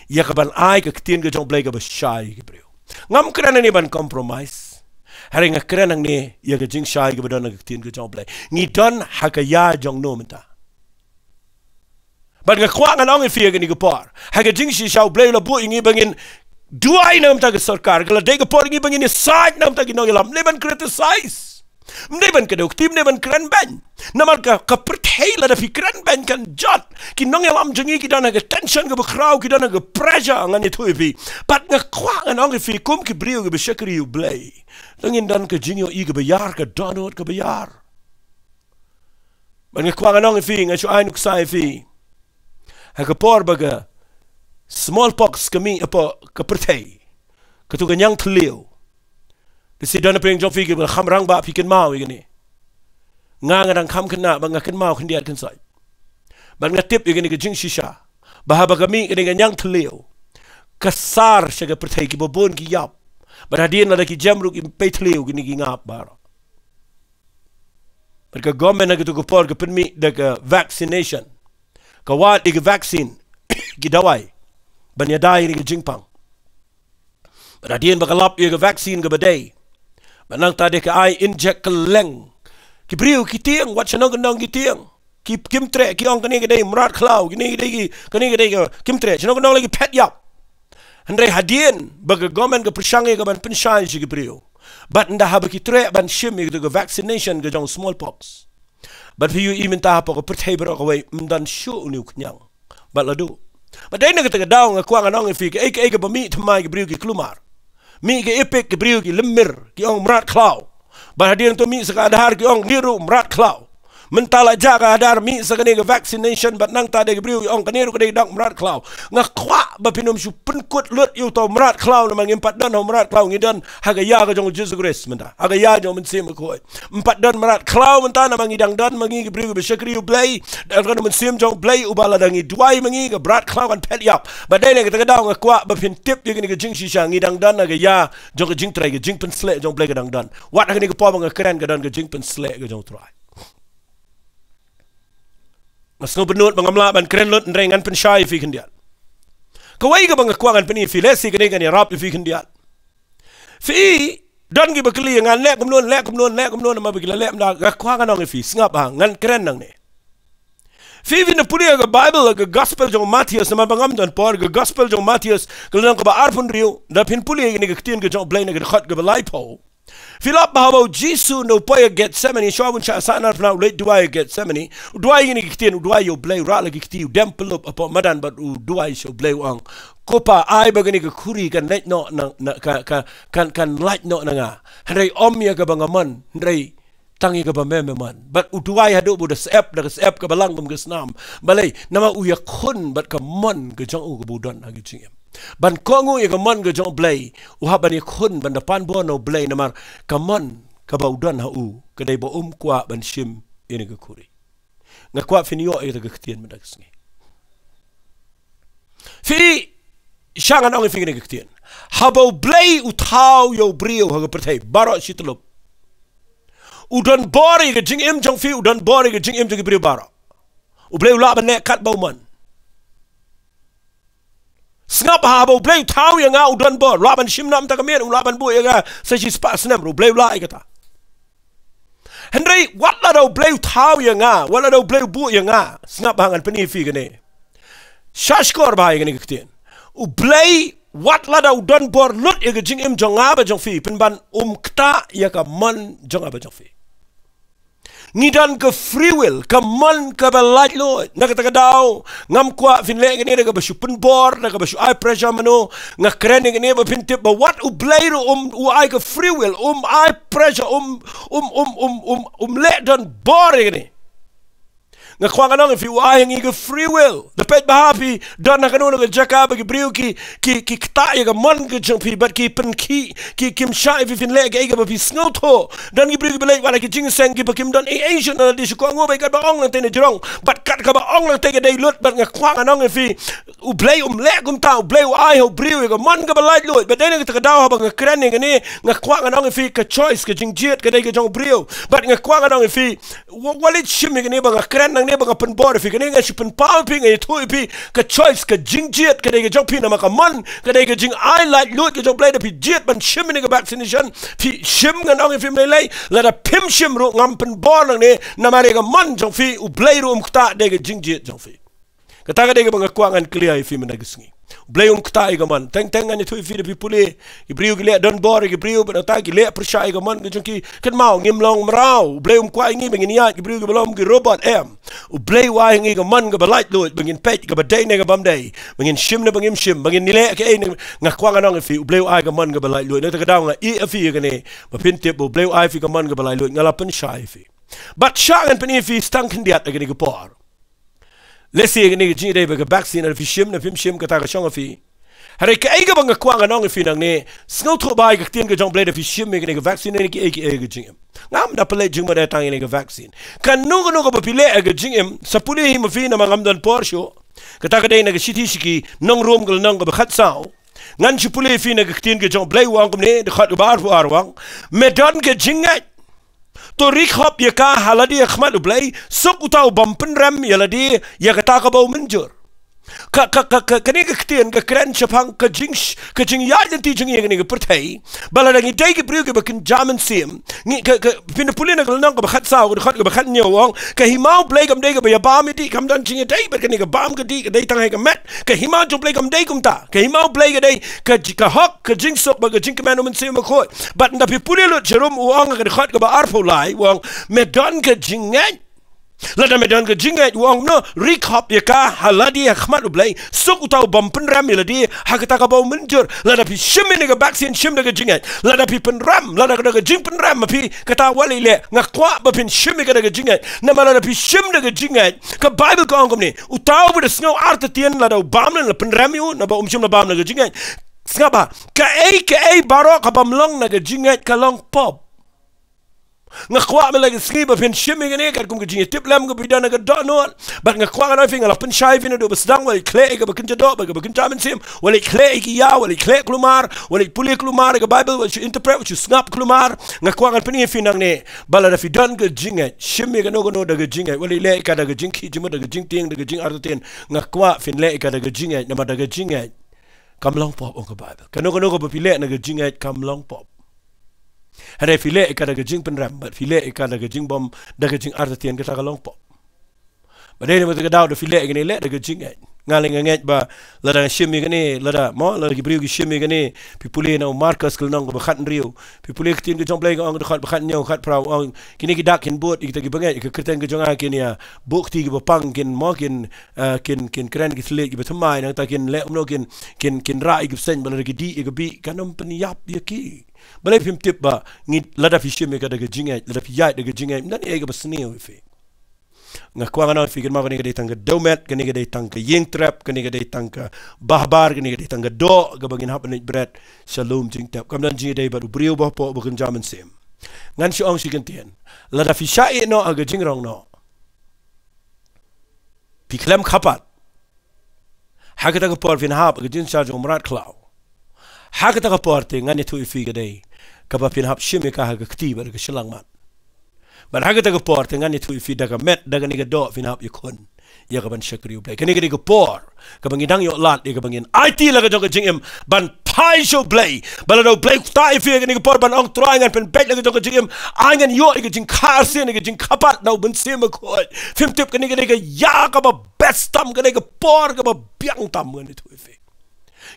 ïa kaban ai ka ktien ka jong U Blei kaba shai ïa ki briew. Ngam kren hangne ban compromise. Hynrei nga kren hangne ïa ka jingshai kaba don ha ka ktien ka jong U Blei. Ngi don ha ka ïa jong no mynta? Bad nga kwah ngan ong ïa phi ha kane ka por, ha ka jingshisha U Blei u la buh ïa ngi ba ngin duwai na ka bynta ka sorkar. Ka la dei ka por ïa ngi ba ngin ïasaid na ka bynta ki nongïalam. Ym dei ban criticize, ym dei ban kdew kti, ym dei ban kren beiñ. Namar ka, ka pyrthei lada phi kren beiñ kan jot. Ki nongïalam jong ngi ki don ha ka tension kaba khraw, ki don ha ka pressure, ngan ïathuh ïa phi. Bad nga kwah ngan ong ïa phi kum ki briew kiba shakri U Blei, to ngin don ka jingïohi kaba ïar, ka dohnud kaba ïar. Bad nga kwah ngan ong ïa phi, nga shu ai nuksa ïa phi, ha ka por ba ka smallpox ka mih hapoh ka pyrthei, kato ka ñiangthliew. Lehse don na pdeng jong phi kiba kham rangbah, phi kynmaw ïa kane. Nga, nga dang kham khynnah bad nga kynmaw khyndiat khynsoit. Bad nga tip ïa kane ka jingshisha, ba haba ka mih kane ka ñiangthliew, ka sar sha ka pyrthei, kiba bun ki ïap. Bad hadien lada ki jem ruh ki peithliew, kine ki ngap baroh. Bad ka government ha kato ka por ka pynmih da ka vaccination. Ka wad ïa ka vaccine, ki dawai, ban ïada ïa kane ka jingpang. Bad hadien ba ka lap ïa ka vaccine kaba dei, bad nangta de ka ai inject kylleng. Ki briew ki tieng, wat shano ka nong ki tieng. Ki, kim treh, ki ong kane ka dei mrad khlaw, kane ka dei ki, kane ka dei ka, kim treh, shano ka nong la ki phet ïap. Hynrei hadien ba ka government ka pyrshang ïa ka ban pynshai sha ki briew, bad ynda haba ki treh ban shim ïa kato ka vaccination ka jong smallpox, bad phi ïohi mynta hapoh ka pyrthei baroh kawei ym don shuh une u khñiang. Bad ladu, bad dei na kata ka daw nga kwah ngan ong ïa phi, kaei kaei kaba mih thymmai ki briew ki kulmar. Mih ka epidemic, ki briew ki lymmir, ki ong mrad khlaw. Bad hadien to mih sa ka Aadhaar, ki ong ngi ruh mrad khlaw. Mynta la jah ka Aadhaar, mih sa kane ka vaccination, bad nangta de ki briew ki ong kane ruh ka dei ka dak mrad khlaw. Nga kwah ba phin ym shu pynkut lut ïa uto u mrad khlaw, namar ngim pat don ha u mrad khlaw, ngi don ha ka ïa ka jong u Jisu Khrist mynta, ha ka ïa jong u Mynsiem Bakhuid. Ym pat don mrad khlaw mynta, namar ngi dang don ma ngi ki briew kiba shakri U Blei. Dang don u Mynsiem jong U Blei uba lada ngi duwai ma ngi, ka mrad khlaw kan phet ïap. Bad dei na kata ka daw nga kwah ba phin tip ïa kane ka jingshisha, ngi dang don ha ka ïa jong ka jingtrei, ka jingpynsleh jong U Blei ka dang don. Wat ha kane ka por ba nga kren ka don ka jingpynsleh ka jong U Trai. Nga sngewbha nud ba ngam lah ban kren lut, hynrei ngan pynshai ïa phi khyndiat. Kawei kaba nga kwah ngan pyni ïa phi, lehse kane kan ïarap ïa phi khyndiat. Phi, don kiba kylli ïa nga, leh kumno, leh kumno, leh kumno, namar ba ki la leh ym da. Nga kwah ngan ong ïa phi, sngap ha, ngan kren nangne. Phi, phin da pule ïa ka Bible, ka Gospel jong u Mathaios, namar ba ngam don por, ka Gospel jong u Mathaios, ka lynnong kaba arphew hynriew, da phin pule ïa kane ka ktien ka jong U Blei na ka dkhot kaba laiphew. Phi lap ba haba u Jisu u poi ha Gethsemane, shuwa ban shah sahnarphna u leit duwai ha Gethsemane, u duwai ïa kine ki ktien, u duwai ïa U Blei, u rah la ki kti, u dem pyllup hapoh madan bad u duwai sha U Blei, u ong, Ko Pa, ai ba kane ka khuri kan leit noh na, na, ka, ka, kan, kan lait noh na nga. Hynrei ym ïa kaba nga mon, hynrei Tang ïa kaba me me mon. Bad u duwai haduh ba u da sep, da ka sep ka balang kum ka snam. Balei, namar u ïakhun bad ka mon ka jong u kaba u don ha ka jingim. Ban kohnguh ïa ka mon ka jong u Blei, u hap ban ïakhun ban da pan bor na u Blei namar ka mon kaba u don ha u, ka dei ba um kwah ban shim ïa kane ka khuri. Nga kwah phin ïoh ïa ka ktien mynta ka sngi. Phi, sha ngan ong ïa phi kane ka ktien. Haba u Blei u thaw ïa u briew ha ka pyrthei baroh shi tyllup, u don bor ïa ka jingim jong phi, u don bor ïa ka jingim jong ki briew baroh. U Blei u lah ban leh katba u mon. Sngap bha, haba u Blei u thaw ïa nga u don bor, u lah ban shim na mynta ka miet, u lah ban buh ïa nga sa shispah snem ruh, u Blei u lah ïa kata. Hynrei wat lada u Blei u thaw ïa nga, wat lada u Blei u buh ïa nga, sngap bha, ngan pyni ïa phi kane. Sngap shkor bha ïa kane ka ktien. U Blei wat lada u don bor lut ïa ka jingim jong nga bad jong phi, pynban um ktah ïa ka mon jong nga bad jong phi. Ngi don ka free will, ka mon kaba laitluid. Na kata ka daw ngam kwah phin leh kane da kaba shu pynbor, da kaba shu ai pressure mano. Nga kren ïa kane ba phin tip ba wat u Blei ruh um, u ai ka free will, um ai pressure, um, um, um, um, um, um leh don bor ïa kane. Nga kwah ngan ong ïa phi, u ai ha ngi ka free will. Da peit bha, phi don ha kano kano ka jaka ba ki briew ki, ki, ki ktah ïa ka mon ka jong phi, bad ki pynkhih, ki, kim shah ïa phi phin leh kaei kaba phi sngewthuh. Don ki briew kiba leit wat ha ki jingïaseng kiba kim don ei ei shuh na lade, shu kohnguh beit katba ong nangta na jrong, bad kat kaba ong nangta ka dei lut. Bad nga kwah ngan ong ïa phi, u Blei um leh kumta. U Blei u ai ha u briew ïa ka mon kaba laitluid. Bad dei na kata ka daw haba nga kren ïa kane, nga kwah ngan ong ïa phi, ka choice, ka jingjied ka dei ka jong u briew. Bad nga kwah ngan ong ïa phi, wa, wa leit shim ïa kane ba nga kren nangne, ba nga pynbor ïa phi kane, nga shu pynpaw ïa phi, nga ïathuh ïa phi, ka choice, ka jingjied ka dei ka jong phi. Namar ka mon ka dei ka jingai laitluid ka jong u Blei. Da phi jied ban shim ïa kane ka vaccination, phi shim, ngan ong ïa phi, ym lei lei, lada phim shim ruh ngam pynbor nangne, namar ïa ka mon jong phi u Blei ruh um ktah, dei ka jingjied jong phi. Kata ka dei kaba nga kwah ngan clear ïa phi mynta ka sngi. U Blei um ktah ïa ka mon. Teng teng ngan ïathuh ïa phi, da phi pule, ki briew ki leh don bor ïa ki briew, bad nangta ki leh pyrshah ïa ka mon ka jong ki. Kynmaw, ngim long mraw. U Blei um kwah ïa ngi ba ngin ïaid ki briew kiba long ki robot, em. U Blei u ai ha ngi ka mon kaba laitluid, ba ngin peit kaba dei ne kaba ym dei, ba ngin shim ne ba ngim shim, ba ngin leh kaei ne. Nga kwah ngan ong ïa phi, u Blei u ai ka mon kaba laitluid. Na kata ka daw nga ïeh ïa phi ïa kane, ba phin tip ba u Blei u ai ïa phi ka mon kaba laitluid. Nga la pynshai ïa phi. Bad shah ngan pyni ïa phi tang khyndiat ha kane ka por. Lehse kane ka jingïadei bad ka vaccine, lada phi shim ne phim shim, kata ka shong ha phi. Hynrei kaei kaba nga kwah ngan ong ïa phi nangne, sngewthuh bha ïa ka ktien ka jong u Blei, da phi shim ïa kane ka vaccine ne kiei kiei ka jingim. Ngam da pynleit jingmut ïa tang ïa kane ka vaccine. Kano kano kaba phi leh ha ka jingim, sa pule hi ma phi, namar ngam don por shuh. Kata ka dei na ka shithi sha ki nong Rom ka lynnong kaba khatsaw. Ngan shu pule ïa phi na ka ktien ka jong u Blei, u ong kumne, dkhot kaba arphew ar, u ong: Me don ka jingngeit, to ri khop ïa ka ha lade ha khmat u Blei, suk uta u bym pynrem ïa lade ïa kata kaba u mynjur. Ka, ka, ka, ka, kane ka ktien ka kren shaphang ka jing, ka jingïaid lynti jong ngi ha kane ka pyrthei. Ba lada ngi dei ki briew kiba kynja mynsiem, ngi, ka, ka, phin da pule na ka lynnong kaba khatsaw, ka dkhot kaba khathynñiew, u ong: Ka hima u Blei kam dei kaba ïabam ïadih, kam don jingïadei bad kane ka bam ka dih, ka dei tang ha ka met. Ka hima jong u Blei kam dei kumta. Ka hima u Blei ka dei ka ji-, ka hok, ka jingsuk bad ka jingkmen u Mynsiem Bakhuid. Bad ynda phi pule lut sharum, u ong ha ka dkhot kaba arphew lai, u ong: Me don ka jingngeit. Lada me don ka jingngeit, u ong, no, ri khop ïa ka ha lade ha khmat u Blei, suk uta u bym pynrem ïa lade ha kata kaba u mynjur. Lada phi shim ïa kane ka vaccine, shim da ka jingngeit. Lada phi pynrem, lada ka da ka jingpynrem ma phi, kata wat leh leh. Nga kwah ba phin shim ïa ka da ka jingngeit. Namar lada phi shim da ka jingngeit, ka Baibl ka ong kumne: Uta uba da sngew artatien, lada u bam, la pynrem ïa u, naba um shym la bam na ka jingngeit. Sngap bha, kaei kaei baroh ka bym long na ka jingngeit ka long pop. Nga kwah mynta ka sngi ba phin shim ïa kane, katkum ka jingïatiplem kaba phi don ha ka dohnud. Bad nga kwah ngan ong ïa phi, nga la pynshai ïa phi naduh ba sdang, wat leit khleh ïa kaba kynja doh bad kaba kynja mynsiem, wat leit khleh ïa ki ïa, wat leit khleh kulmar, wat leit pule kulmar ïa ka Baibl, wat shu interpret, wat shu sngap kulmar. Nga kwah ngan pyni ïa phi nangne, ba lada phi don ka jingngeit, shim ïa kano kano da ka jingngeit, wat leit leh ïa ka da ka jingkhih jingmut, da ka jingtieng, da ka jingartatien. Nga kwah phin leh ïa ka da ka jingngeit, namar da ka jingngeit kam long pop, ong ka Baibl. Kano kano kaba phi leh na ka jingngeit kam long pop. Hynrei phi leh ïa ka da ka jingpynrem, bad phi leh ïa ka da ka jingbym, da ka jingartatien, kata ka long pop. Bad dei na kata ka daw, da phi leh ïa kane, leh da ka jingngeit. Nga leh nga ngeit ba lada nga shim ïa kane, lada mo, lada ki briew ki shim ïa kane, phi pule na u Markos ka lynnong kaba khathynriew, phi pule ka ktien ka jong U Blei ka ong, ka dkhot ba khathynñiew, khatphra, ong kine ki dak kin bud ïa kita kiba ngeit ïa ka kyrteng ka jong nga, kin ïa buh kti kiba pang, kin mo, kin, eh, kin, kin kren ki thylliej kiba thymmai, nangta kin leh kumno, kin, kin, kin rah ïa ki bseiñ, ba lada ki dih ïa ka bih kan ym pynïap ïa ki. Balei phim tip ba ngi, lada phi shim ïa ka da ka jingngeit, lada phi ïaid da ka jingngeit, ym don ei kaba sniew ïa phi. Nga kwah ngan ong ïa phi, kynmaw, kane ka dei tang ka dewmet, kane ka dei tang ka ïing trep, kane ka dei tang ka bahbar, kane ka dei tang ka doh kaba ngin hap ban leit bret sha lum jingtep. Kam don jingïadei bad u briew bahapoh ba kynja mynsiem. Ngan shu ong shi kyntien. Lada phi shah ïeh noh ha ka jingrong noh, phi khlem khapat, ha kata ka por phin hap ha ka jingshah jong u mrad khlaw. Ha kata ka por te ngan ïathuh ïa phi, ka dei kaba phin hap shim ïa ka ha ka kti bad ka shyllangmat. Bad ha kata ka por te ngan ïathuh ïa phi, da ka met, da kane ka doh phin hap ïakhun ïa ka ban shakri U Blei. Kane ka dei ka por kaba ngi dang ïoh lad ïa kaba ngin aiti la ka jong ka jingim ban phai sha U Blei. Ba lada U Blei u ktah ïa phi ha kane ka por ban ong, Trai, ngan pynbeit la ka jong ka jingim, ai ngan ïoh ïa ka jingkha arsien, ïa ka jingkhapat na u Mynsiem Bakhuid, phim tip, kane ka dei ka ïa kaba best tam, ka dei ka por kaba biang tam, ngan ïathuh ïa phi.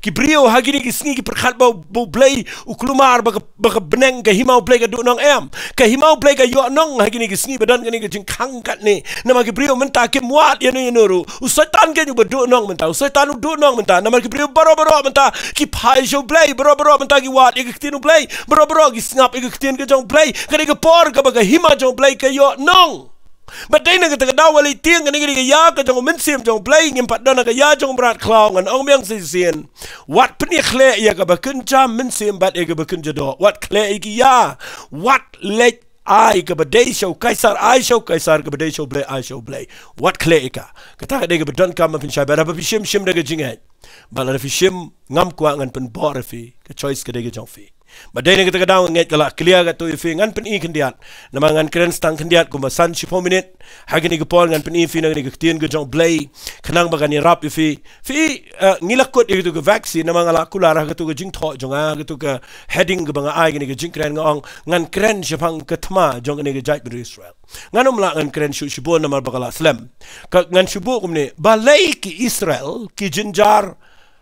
Ki briew ha kine ki sngi ki pyrkhat ba, ba U Blei u kulmar, ba ka, ba ka bneng, ka hima U Blei ka duhnong, em. Ka hima U Blei ka ïohnong ha kine ki sngi ba don kane ka jingkhang katne. Namar ki briew mynta kim wad ïano ïano ruh. U Soitan keiñ uba duhnong mynta. U Soitan u duhnong mynta. Namar ki briew baroh baroh mynta ki phai sha U Blei, baroh baroh mynta ki wad ïa ka ktien U Blei, baroh baroh ki sngap ïa ka ktien ka jong U Blei. Ka dei ka por kaba ka hima jong U Blei ka ïohnong. Bad dei na kata ka daw, wat lei tieng, kane ka dei ka ïa ka jong u Mynsiem jong U Blei, ngim pat don ha ka ïa jong u mrad khlaw. Ngan ong biang shisien, wat pynïakhleh ïa kaba kynja mynsiem bad ïa kaba kynja doh. Wat khleh ïa ki ïa. Wat leit, ai kaba dei sha u Kaisar ai sha u Kaisar, kaba dei sha U Blei ai sha U Blei. Wat khleh ïa ka. Kata ka dei kaba donkam ban pynshai. Bad haba phi shim, shim da ka jingngeit. Bad lada phi shim, ngam kwah, ngan pynbor ïa phi. Ka choice ka dei ka jong phi. Bad dei na kata ka daw nga ngeit ka la clear katto ïa phi. Ngan pyni khyndiat. Namar ngan kren tang khyndiat kumba san shiphew minit. Ha kane ka por ngan pyni ïa phi na kane ka ktien ka jong U Blei, khnang ba kan ïarap ïa phi. Phi, eh, ngi la kut ïa katu ka vaccine, namar nga la kular ha katu ka jingthoh jong nga, ha katu ka heading kaba nga ai kane ka jingkren, nga ong ngan kren shaphang ka thma jong kane ka jaitbynriew Israel. Ngan ym lah ngan kren shuh shibun namar ba ka la slem. Ka, ngan shu buh kumne, balei ki Israel ki jynjar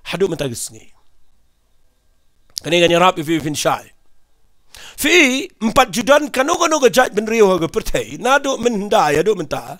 haduh mynta ka sngi? Kane ngan ïarap ïa phi, phin shai. Phi, ym pat ju don kano kano ka jaitbynriew ha ka pyrthei, naduh mynhyndai haduh mynta,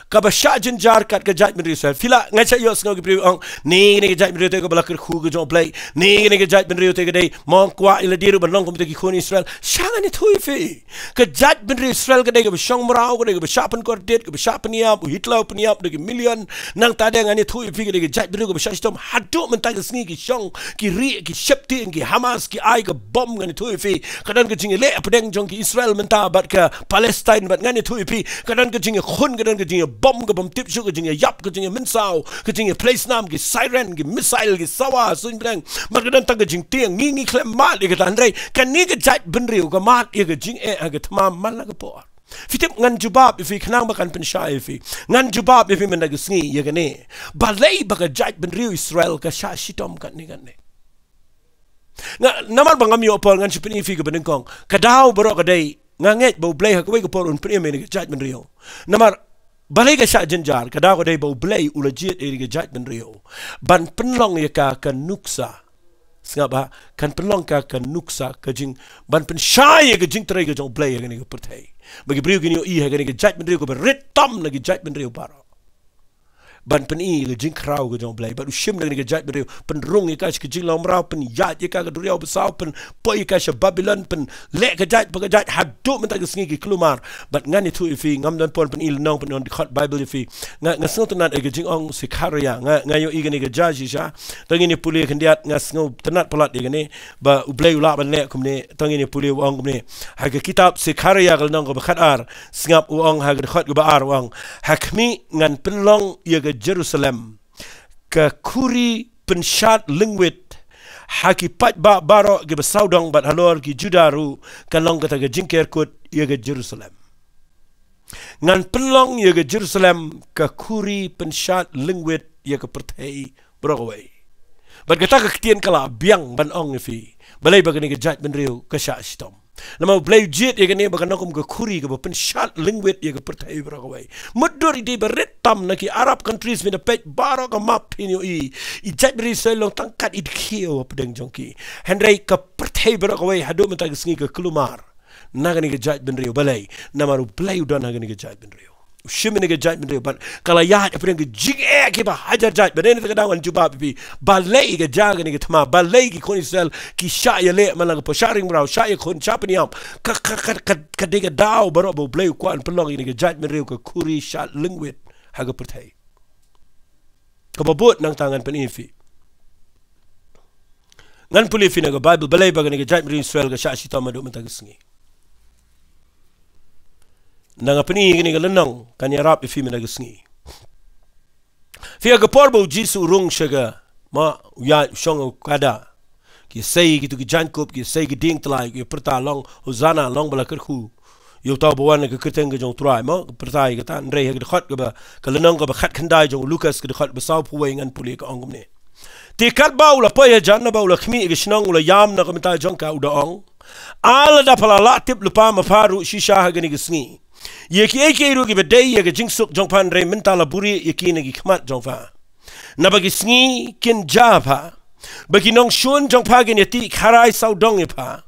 kaba shah jynjar kat ka jaitbynriew Israel. Phi lah, nga shah ïohsngew ki briew ong, ne kane ka jaitbynriew te kaba la kyrkhu ka jong U Blei, ne kane ka jaitbynriew te ka dei, mong kwah ïa lade ruh ban long kum kita ki khun Israel. Shah, ngan ïathuh ïa phi. Ka jaitbynriew Israel ka dei kaba shong mraw, ka dei kaba shah pynkordit, kaba shah pynïap, u Hitler u pynïap da ki million. Nangta de ngan ïathuh ïa phi, ka dei ka jaitbynriew kaba shah shitom. Haduh mynta ka sngi ki shong, ki rieh, ki sheptieng, ki Hamas, ki ai ka bom, ngan ïathuh ïa phi. Ka don ka jingïaleh hapdeng jong ki Israel mynta bad ka Palestine, bad ngan ïathuh ïa phi, ka don ka jingïakhun, ka don ka jingïabom, ka bym tip shuh, ka jingïaïap, ka jingïamynsaw, ka jingïapleisnam, ki siren, ki missile, ki sawa suiñ bneng. Bad ka don tang ka jingtieng. Ngi, ngi khlem mad ïa kata, hynrei kane ka jaitbynriew ka mad ïa ka jingeh ha ka thma man la ka por. Phi tip, ngan jubab ïa phi khnang ba kan pynshai ïa phi. Ngan jubab ïa phi mynta ka sngi ïa kane. Balei ba ka jaitbynriew Israel ka shah shitom katne katne? Nga, namar ba ngam ïoh por, ngan shu pyni ïa phi kaba nyngkong. Ka daw baroh ka dei, nga ngeit ba U Blei ha kawei ka por un pynim ïa kane ka jaitbynriew. Namar balei ka shah jynjar? Ka daw ka dei ba U Blei u la jied ïa kane ka jaitbynriew ban pynlong ïa ka ka nuksa. Sngap bha, kan pynlong ka ka nuksa, ka jing, ban pynshai ïa ka jingtrei ka jong U Blei ha kane ka pyrthei. Ba ki briew kin ïohi ha kane ka jaitbynriew kaba rit tam na ki jaitbynriew baroh. Ban pyni ïa ka jingkhraw ka jong U Blei. Bad u shim na kane ka jaitbynriew, pynrung ïa ka sha ka jinglong mraw, pynïaid ïa ka ka duriaw basaw, pynpoi ïa ka sha Babilon, pynleh ka jait pa ka jait, haduh mynta ka sngi ki kulmar. Bad ngan ïathuh ïa phi, ngam don por pyni lynnong, pyni dkhot Baibl ïa phi. Nga, nga sngewtynnat ïa ka jingong Sekharia, nga, nga ïohi kane ka jia shisha. To ngin ïa pule khyndiat, nga sngewtynnat palat ïa kane, ba U Blei u lah ban leh kumne. To ngin ïa pule, u ong kumne. Ha ka kitab Sekharia ka lynnong kaba khatar, sngap, u ong ha ka dkhot kaba ar, u ong, ha khmih ngan pynlong ïa ka Jerusalem, ka khuri pynshad lyngwit, ha ki paidbah baroh kiba sawdong, bad halor ki Juda ruh kan long kata ka jingker kut ïa ka Jerusalem. Ngan pynlong ïa ka Jerusalem ka khuri pynshad lyngwit ïa ka pyrthei baroh kawei. Bad kata ka ktien ka la biang ban ong ïa phi balei ba kane ka jaitbynriew ka shah shitom. Namar U Blei u jied ïa kane ba kan long kum ka khuri kaba pynshad lyngwit ïa ka pyrthei baroh kawei. Mutdur i dei ba rit tam na ki Arab countries, mynta peit baroh ka map phin ïohi. I jaitbynriew Israel long tang kat i dkhiew hapdeng jong ki. Hynrei ka pyrthei baroh kawei haduh mynta ka sngi ka kulmar na kane ka jaitbynriew. Balei? Namar U Blei u don ha kane ka jaitbynriew. U shim ïa kane ka jaitbynriew bad ka la ïaid hapdeng ki jingeh kiba hajar jait. Bad ïa kata ka daw ngan jubab ïa phi, balei ka jia kane ka thma, balei ki khun Israel ki shah ïaleh man la ka por, shah ring mraw, shah ïakhun, shah pynïap. Ka, ka, ka, ka, ka dei ka daw baroh ba U Blei u kwah ban pynlong ïa kane ka jaitbynriew ka khuri shad lyngwit ha ka pyrthei. Kaba bud nangta ngan pyni ïa phi. Ngan pule ïa phi na ka Baibl balei ba kane ka jaitbynriew Israel ka shah shitom haduh mynta ka sngi. Ngan pyni ïa kane ka lynnong kan ïarap ïa phi mynta ka sngi. Phi, ha ka por ba U Jisu u rung sha ka, ma, u ïaid, u shong ha u kada, ki sei, kito ki jaiñkup, ki sei ki dieng tyllai, ki pyrta long, Hosana, long ba la kyrkhu ïa uta uba wan ha ka kyrteng ka jong U Trai, ma, ka pyrta ïa kata. Hynrei ha ka dkhot kaba, ka lynnong kaba khatkhyndai jong u Lukas, ka dkhot ba sawphew wei, ngan pule, ka ong kumne: Te katba u la poi hajan, naba u la khmih ha ka shnong, u la ïam na ka bynta jong ka, u da ong: A lada pha la lah tip lypa ma pha ruh shisha ha kane ka sngi, ïa kiei kiei ruh kiba dei ïa ka jingsuk jong pha, hynrei mynta la buhrieh ïa ki na ki khmat jong pha. Naba ki sngi kin jia ha pha, ba ki nongshun jong pha kin ïatih kharai sawdong ïa pha,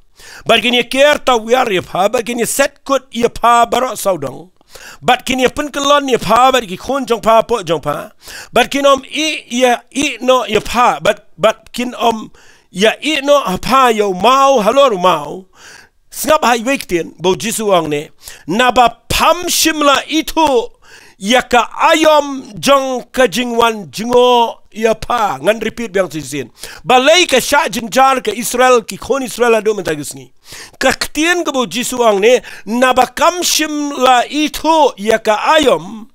bad kin ïaker tawiar ïa pha, bad kin ïaset kut ïa pha baroh sawdong, bad kin ïapynkyllon ïa pha bad ki khun jong pha hapoh jong pha, bad kin ym ïeh, ïeh noh ïa pha, bad, bad kin ym ïaieh noh ha pha ïa u maw halor u maw. Sngap ha iwei i ktien ba U Jisu u ong ne: Naba pham shym la ithuh ïa ka aïom jong ka jingwan jngoh ïa pha. Ngan repeat biang shisien. Balei ka shah jynjar ka Israel, ki khun Israel haduh mynta ka sngi? Ka ktien kaba U Jisu u ong ne: Naba kam shym la ithuh ïa ka aïom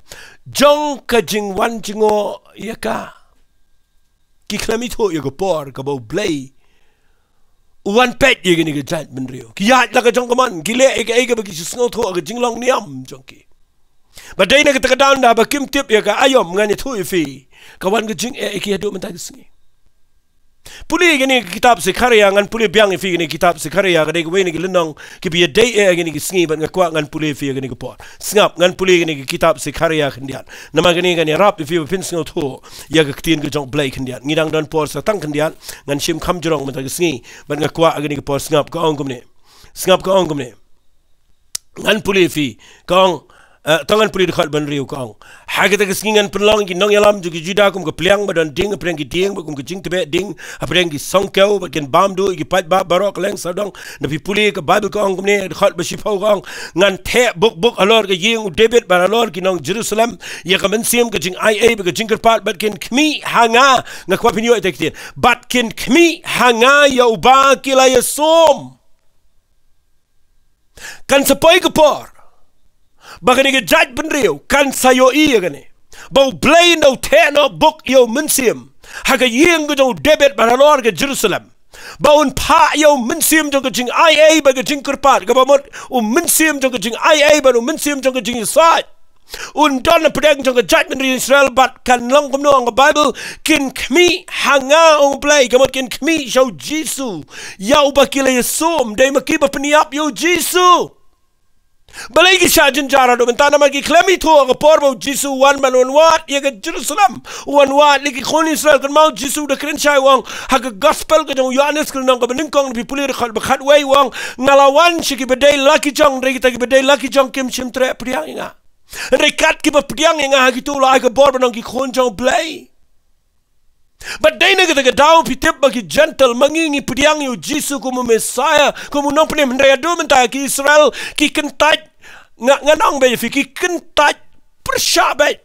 jong ka jingwan jngoh ïa ka. Ki khlem ithuh ïa ka por kaba U Blei u wan peit ïa kine ki jaitbynriew. Ki ïaid la ka jong ka mon, ki leh ïa kaei kaba ki shu sngewthuh ha ka jinglong niam jong ki. Bad dei na kata ka daw, naba kim tip ïa ka aïom, ngan ïathuh ïa phi, ka wan ka jingeh ïa ki haduh mynta ka sngi. Pule ïa kane ka kitab Sekharia, ngan pule biang ïa phi kane ka kitab Sekharia, ka dei kawei na ki lynnong kiba ïadei eh ïa kine ki sngi, bad nga kwah ngan pule ïa phi ïa kane ka por. Sngap, ngan pule ïa kane ka kitab Sekharia khyndiat. Namar kane kan ïarap ïa phi ba phin sngewthuh ïa ka ktien ka jong U Blei khyndiat. Ngi dang don por sa tang khyndiat, ngan shim kham jrong mynta ka sngi, bad nga kwah ïa kane ka por. Sngap, ka ong kumne. Sngap, ka ong kumne. Ngan pule ïa phi, ka ong, eh, to ngan pule dkhot ba hynriew, ka ong: Ha kata ka sngi ngan pynlong ïa ki nongïalam jong ki Juda kum ka pliang ba don ding hapdeng ki dieng, bad kum ka jingtbeh ding hapdeng ki songkew, bad kin bam duh ïa ki paidbah baroh kylleng sawdong. Naba phi pule ka Baibl, ka ong kumne, dkhot ba shiphew, ka ong: Ngan theh buk buk halor ka ïing u David bad halor ki nong Jerusalem ïa ka mynsiem ka jingaiei bad ka jingkyrpad, bad kin khmih ha nga. Nga kwah phin ïoh ïa kata ka ktien: Bad kin khmih ha nga ïa uba ki la ïasum. Kan sa poi ka por ba kane ka jaitbynriew kan sa ïohi ïa kane, ba U Blei un da theh noh buk ïa u mynsiem ha ka ïing ka jong u David bad halor ka Jerusalem, ba un phah ïa u mynsiem jong ka jingaiei bad ka jingkyrpad, kaba mut u mynsiem jong ka jingaiei bad u mynsiem jong ka jingïasaid un don hapdeng jong ka jaitbynriew Israel. Bad kan long kumno, ong ka Baibl: Kin khmih ha nga, ong U Blei, ka mut kin khmih sha U Jisu ïa uba ki la ïasum. Dei ma ki ba pynïap ïa U Jisu. Balei ki shah jynjar haduh mynta? Namar ki khlem ithuh ha ka por ba U Jisu u wan ban wan wad ïa ka Jerusalem, u wan wad ïa ki khun Israel. Kynmaw, U Jisu u da kren shai, u ong ha ka gospel ka jong u Ïoannis, ka lynnong kaba nyngkong, naba phi pule dkhot ba khatwei, u ong: Nga la wan sha kiba dei la ki jong, hynrei kita kiba dei la ki jong kim shym treh pdiang ïa nga. Hynrei kat kiba pdiang ïa nga, ha kito u la ai ka bor ban long ki khun jong U Blei. Bad dei na kata ka daw phi tip ba ki Jentil, ma ngi ngi pdiang ïa U Jisu kum u Messiah, kum u Nongpynim, hynrei haduh mynta ki Israel ki kyntait. Nga, ngan ong beit ïa phi, ki kyntait pyrshah beit.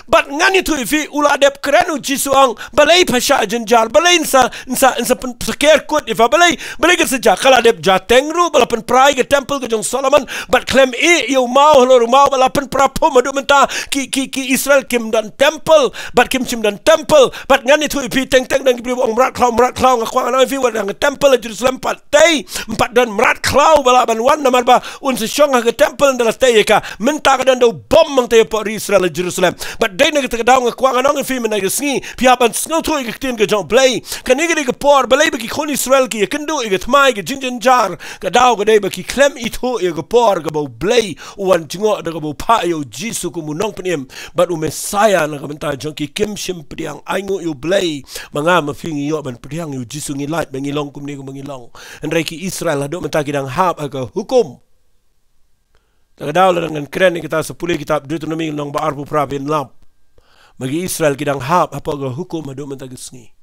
Bad ngan ïathuh ïa phi, u la dep kren U Jisu, ong: Balei pha shah jynjar? Balei yn sa, yn sa, yn sa pyn, sa ker kut ïa pha? Balei, balei kan sa jia? Ka la dep jia teng ruh ba la pynpra ïa ka temple ka jong u Solomon, bad khlem ïeh ïa u maw halor u maw, ba la pynpra phom. Haduh mynta ki, ki, ki Israel kim don temple, bad kim shym don temple. Bad ngan ïathuh ïa phi, teng teng don ki briew ba ong mrad khlaw, mrad khlaw. Nga kwah ngan ong ïa phi, wat hangta ka temple ha Jerusalem pat tei, ym pat don mrad khlaw ba lah ban wan, namar ba un sa shong ha ka temple ynda la tei ïa ka. Mynta ka don da u bom hangta hapoh ri Israel ha Jerusalem. Bad dei na kata ka daw nga kwah ngan ong ïa phi mynta ka sngi, phi hap ban sngewthuh ïa ka ktien ka jong U Blei. Kane ka dei ka por, balei ba ki khun Israel ki ïakynduh ïa ka thma, ïa ka jingjynjar? Ka daw ka dei ba ki khlem ithuh ïa ka por kaba U Blei u wan jngoh da kaba u phah ïa U Jisu kum u Nongpynim bad u Messaïah na ka bynta jong ki. Kim shym pdiang. Ai nguh ïa U Blei ba nga ma phi ngi ïoh ban pdiang ïa U Jisu, ngi lait ba ngi long kumne kumba ngi long. Hynrei ki Israel haduh mynta ki dang hap ha ka hukum. Te ka daw lada ngan kren ïa kata, sa pule kitab Deuteronomi lynnong ba arphew phra, phin lap ba ki Israel ki dang hap hapoh ka hukum haduh mynta ka sngi.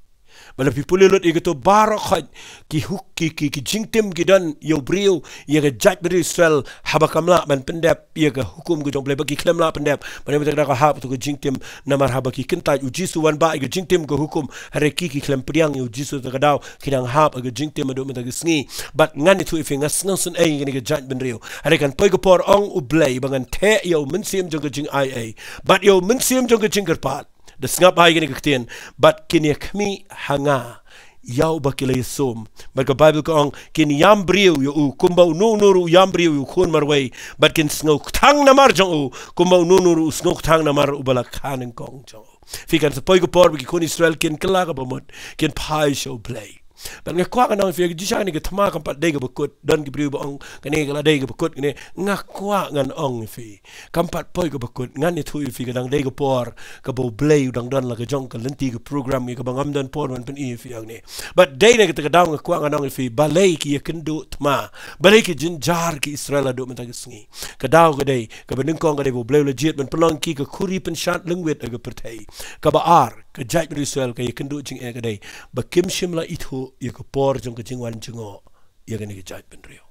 Ba lada phi pule lut ïa kato baroh khoit, ki huk, ki, ki, ki jingtim ki don ïa u briew, ïa ka jaitbynriew Israel, haba kam lah ban pyndep ïa ka hukum ka jong U Blei, ba ki khlem lah pyndep. Ba dei mynta ka daw ka hap kato ka jingtim, namar haba ki kyntait, U Jisu u wan bah ïa ka jingtim ka hukum, hynrei ki, ki khlem pdiang ïa U Jisu, te ka daw ki dang hap ha ka jingtim haduh mynta ka sngi. Bad ngan ïathuh ïa phi, nga sngewsynei ïa kane ka jaitbynriew. Hynrei kan poi ka por, ong U Blei, ba ngan theh ïa u mynsiem jong ka jingaiei bad ïa u mynsiem jong ka jingkyrpad. Da sngap bha ïa kane ka ktien, bad kin ïakhmih ha nga ïa uba ki la ïasum. Bad ka Baibl ka ong, kin ïam briew ïa u kumba uno uno ruh u ïam briew ïa u khun marwei, bad kin sngewkthang namar jong u kumba uno uno ruh u sngewkthang namar uba la kha nyngkong jong u. Phi, kan sa poi ka por ba ki khun Israel kin kylla kaba mut, kin phai sha U Blei. Bad nga kwah ngan ong ïa phi, ka jingshisha kane ka thma kam pat dei kaba kut. Don ki briew ba ong kane ka la dei kaba kut kane. Nga kwah ngan ong ïa phi, kam pat poi kaba kut. Ngan ïathuh ïa phi, ka dang dei ka por kaba U Blei u dang don la ka jong ka lynti, ka program, ïa kaba ngam don por ban pyni ïa phi hangne. Bad dei na kata ka daw nga kwah ngan ong ïa phi, balei ki ïakynduh thma, balei ki jynjar ki Israel haduh mynta ka sngi? Ka daw ka dei, kaba nyngkong ka dei ba U Blei u la jied ban pynlong ki ka khuri pynshad lyngwit ha ka pyrthei. Kaba ar, ka jaitbynriew Israel ka ïakynduh jingeh ka dei ba kim shym la ithuh ïa ka por jong ka jingwan jngoh ïa kane ka jaitbynriew.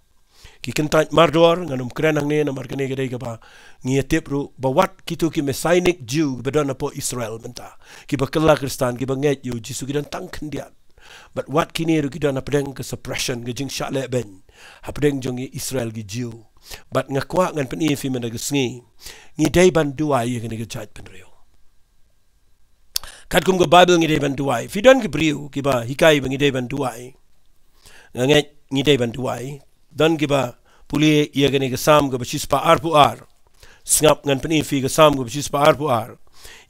Ki kyntait mardor, ngan ym kren hangne namar kane ka dei kaba ngi ïatip ruh, ba wat kito ki Messianic Jew kiba don hapoh Israel mynta, kiba kylla Khristan, kiba ngeit ïa U Jisu, ki don tang khyndiat. Bad wat kine ruh ki don hapdeng ka suppression, ka jingshah lehbeiñ hapdeng jong ki Israel ki Jew. Bad nga kwah ngan pyni ïa phi mynta ka sngi, ngi dei ban duwai ïa kane ka jaitbynriew. Katkum ka Baibl ngi dei ban duwai. Phi don ki briew kiba hikai ba ngi dei ban duwai. Nga ngeit ngi dei ban duwai. Don kiba pule ïa kane ka Salm kaba shispah arphew ar. Sngap, ngan pyni ïa phi ka Salm kaba shispah arphew ar,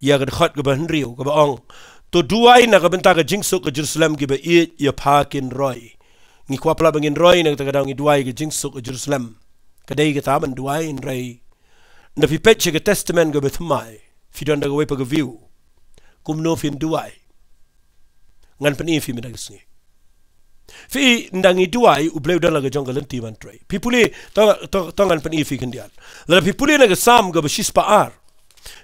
ïa ka dkhot kaba hynriew, kaba ong, to duwai na ka bynta ka jingsuk ka Jerusalem, kiba ïeit ïa pha kin roi. Ngi kwah palat ba ngin roi na kata ka daw, ngi duwai ka jingsuk ka Jerusalem. Ka dei kata ban duwai, hynrei ynda phi peit sha ka Testament kaba thymmai, phi don da kawei pat ka view. Kumno phin duwai? Ngan pyni ïa phi mynta ka sngi. Phi, ynda ngi duwai, U Blei u don la ka jong ka lynti ban trei. Phi pule, to, to, to ngan pyni ïa phi khyndiat. Lada phi pule na ka Salm kaba shispah ar,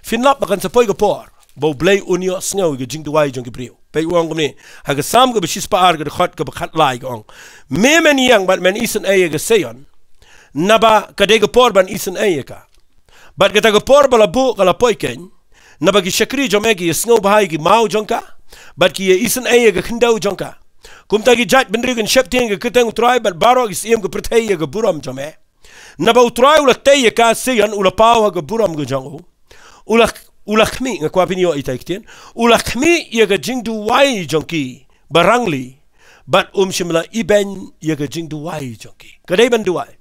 phin lap ba kan sa poi ka por ba U Blei un ïohsngew ïa ka jingduwai jong ki briew. Peit, u ong kumne ha ka Salm kaba shispah ar, ka dkhot kaba khatlai, ka ong, me men ïeng bad men isynei ïa ka Sion, naba ka dei ka por ban isynei ïa ka. Bad kata ka por ba la buh ka la poi keiñ, naba ki shakri jong me ki ïasngewbha ïa ki maw jong ka, bad ki ïa isynei ïa ka khyndew jong ka. Kumta ki jaitbynriew kin sheptieng ïa ka kyrteng U Trai, bad baroh ki syiem ka pyrthei ïa ka burom jong me. Naba U Trai u la tei ïa ka Sion, u la paw ha ka burom ka jong u. U la, u la khmih, nga kwah phin ïoh ïa ita i ktien. U la khmih ïa ka jingduwai jong ki ba rangli, bad um shym la ibeiñ ïa ka jingduwai jong ki. Ka dei ban duwai.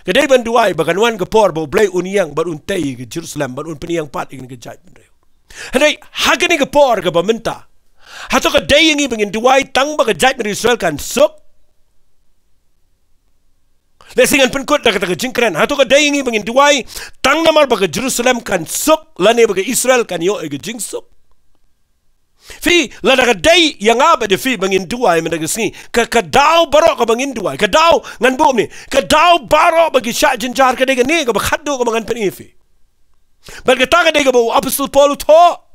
Ka dei ban duwai ba kan wan ka por ba U Blei un ïeng bad un tei ïa ka Jerusalem, bad un pynïeng pat ïa kane ka jaitbynriew. Hynrei ha kane ka por kaba mynta, hato ka dei ïa ngi ba ngin duwai tang ba ka jaitbynriew Israel kan suk? Lehse ngan pynkut da kata ka jingkren, hato ka dei ïa ngi ba ngin duwai tang namar ba ka Jerusalem kan suk, lane ba ka Israel kan ïoh ïa ka jingsuk? Phi, lada ka dei ïa nga bad ïa phi ba ngin duwai mynta ka sngi, ka, ka daw baroh kaba ngin duwai, ka daw, ngan buh kumne, ka daw baroh ba ki shah jynjar ka dei kane kaba khatduh kaba ngan pyni ïa phi. Bad kata ka dei kaba u Apostol Paul u thoh.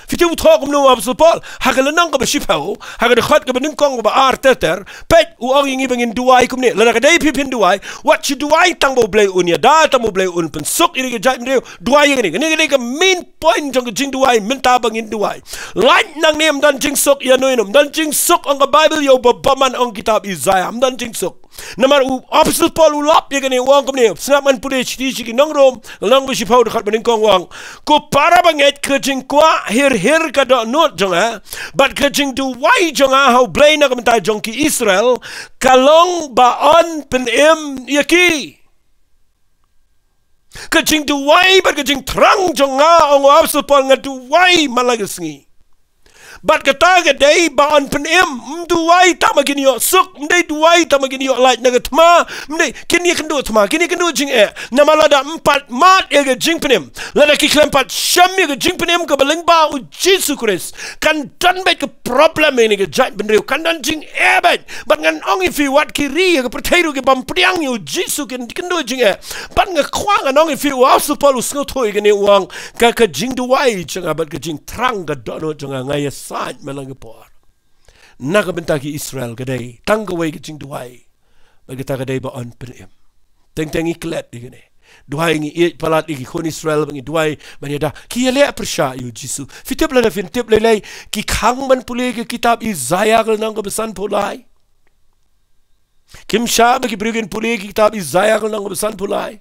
Phi tip u thoh kumno u Apostol Paul? Ha ka lynnong kaba shiphew, ha ka dkhot kaba nyngkong, kaba ar ter ter, peit, u ong ïa ngi ba ngin duwai kumne. Lada ka dei phi phin duwai, wat shu duwai tang ba U Blei un ïada, tang ba U Blei un pynsuk ïa kane ka jaitbynriew. Duwai ïa kane, kane ka dei ka main point jong ka jingduwai mynta ba ngin duwai. Lait nangne, ym don jingsuk ïano ïano, ym don jingsuk, ong ka Baibl, ïa uba bymman, ong kitab Isaïah, ym don jingsuk. Namar u Apostol Paul u lap ïa kane, u ong kumne, sngap, ngan pule shithi sha ki nong Rom, lynnong ba shiphew, dkhot ba nyngkong, u ong, ko para bangeit, ka jingkwah hir hir ka dohnud jong nga bad ka jingduwai jong nga ha U Blei na ka bynta jong ki Israel ka long ba un pynim ïa ki. Ka jingduwai bad ka jingthrang jong nga, ong u Apostol Paul, nga duwai man la ka sngi. Bad kata ka dei ba yn pynim, ym duwai tang ba kin ïoh suk, ym dei duwai tang ba kin ïoh lait na ka thma, ym dei, kin ïakynduh thma, kin ïakynduh jingeh. Namar lada ym pat mad ïa ka jingpynim, lada ki khlem pat shem ïa ka jingpynim kaba lyngba u Jisu Khrist, kan don beit ka problem ïa kane ka jaitbynriew, kan don jingeh beit. Bad ngan ong ïa phi, wat ki ri ïa ka pyrthei ruh ki bym pdiang ïa u Jisu kin kynduh jingeh. Bad nga kwah ngan ong ïa phi, u Apostol Paul u sngewthuh ïa kane, u ong, ka, ka jingduwai jong nga bad ka jingthrang ka dohnud jong nga, nga ïasaid man la ka por. Na ka bynta ki Israel ka dei tang kawei ka jingduwai. Bad kata ka dei ba yn pynim. Teng teng ngi klet ïa kane. Duwai, ngi ïeit palat ïa ki khun Israel, ba ngi duwai ban ïada ki ïaleh pyrshah ïa u Jisu. Phi tip, lada phin tip lei lei, ki khang ban pule ïa ka kitab Isaiah ka lynnong kaba sanphew lai. Kim shah ba ki briew kin pule ïa ka kitab Isaiah ka lynnong kaba sanphew lai.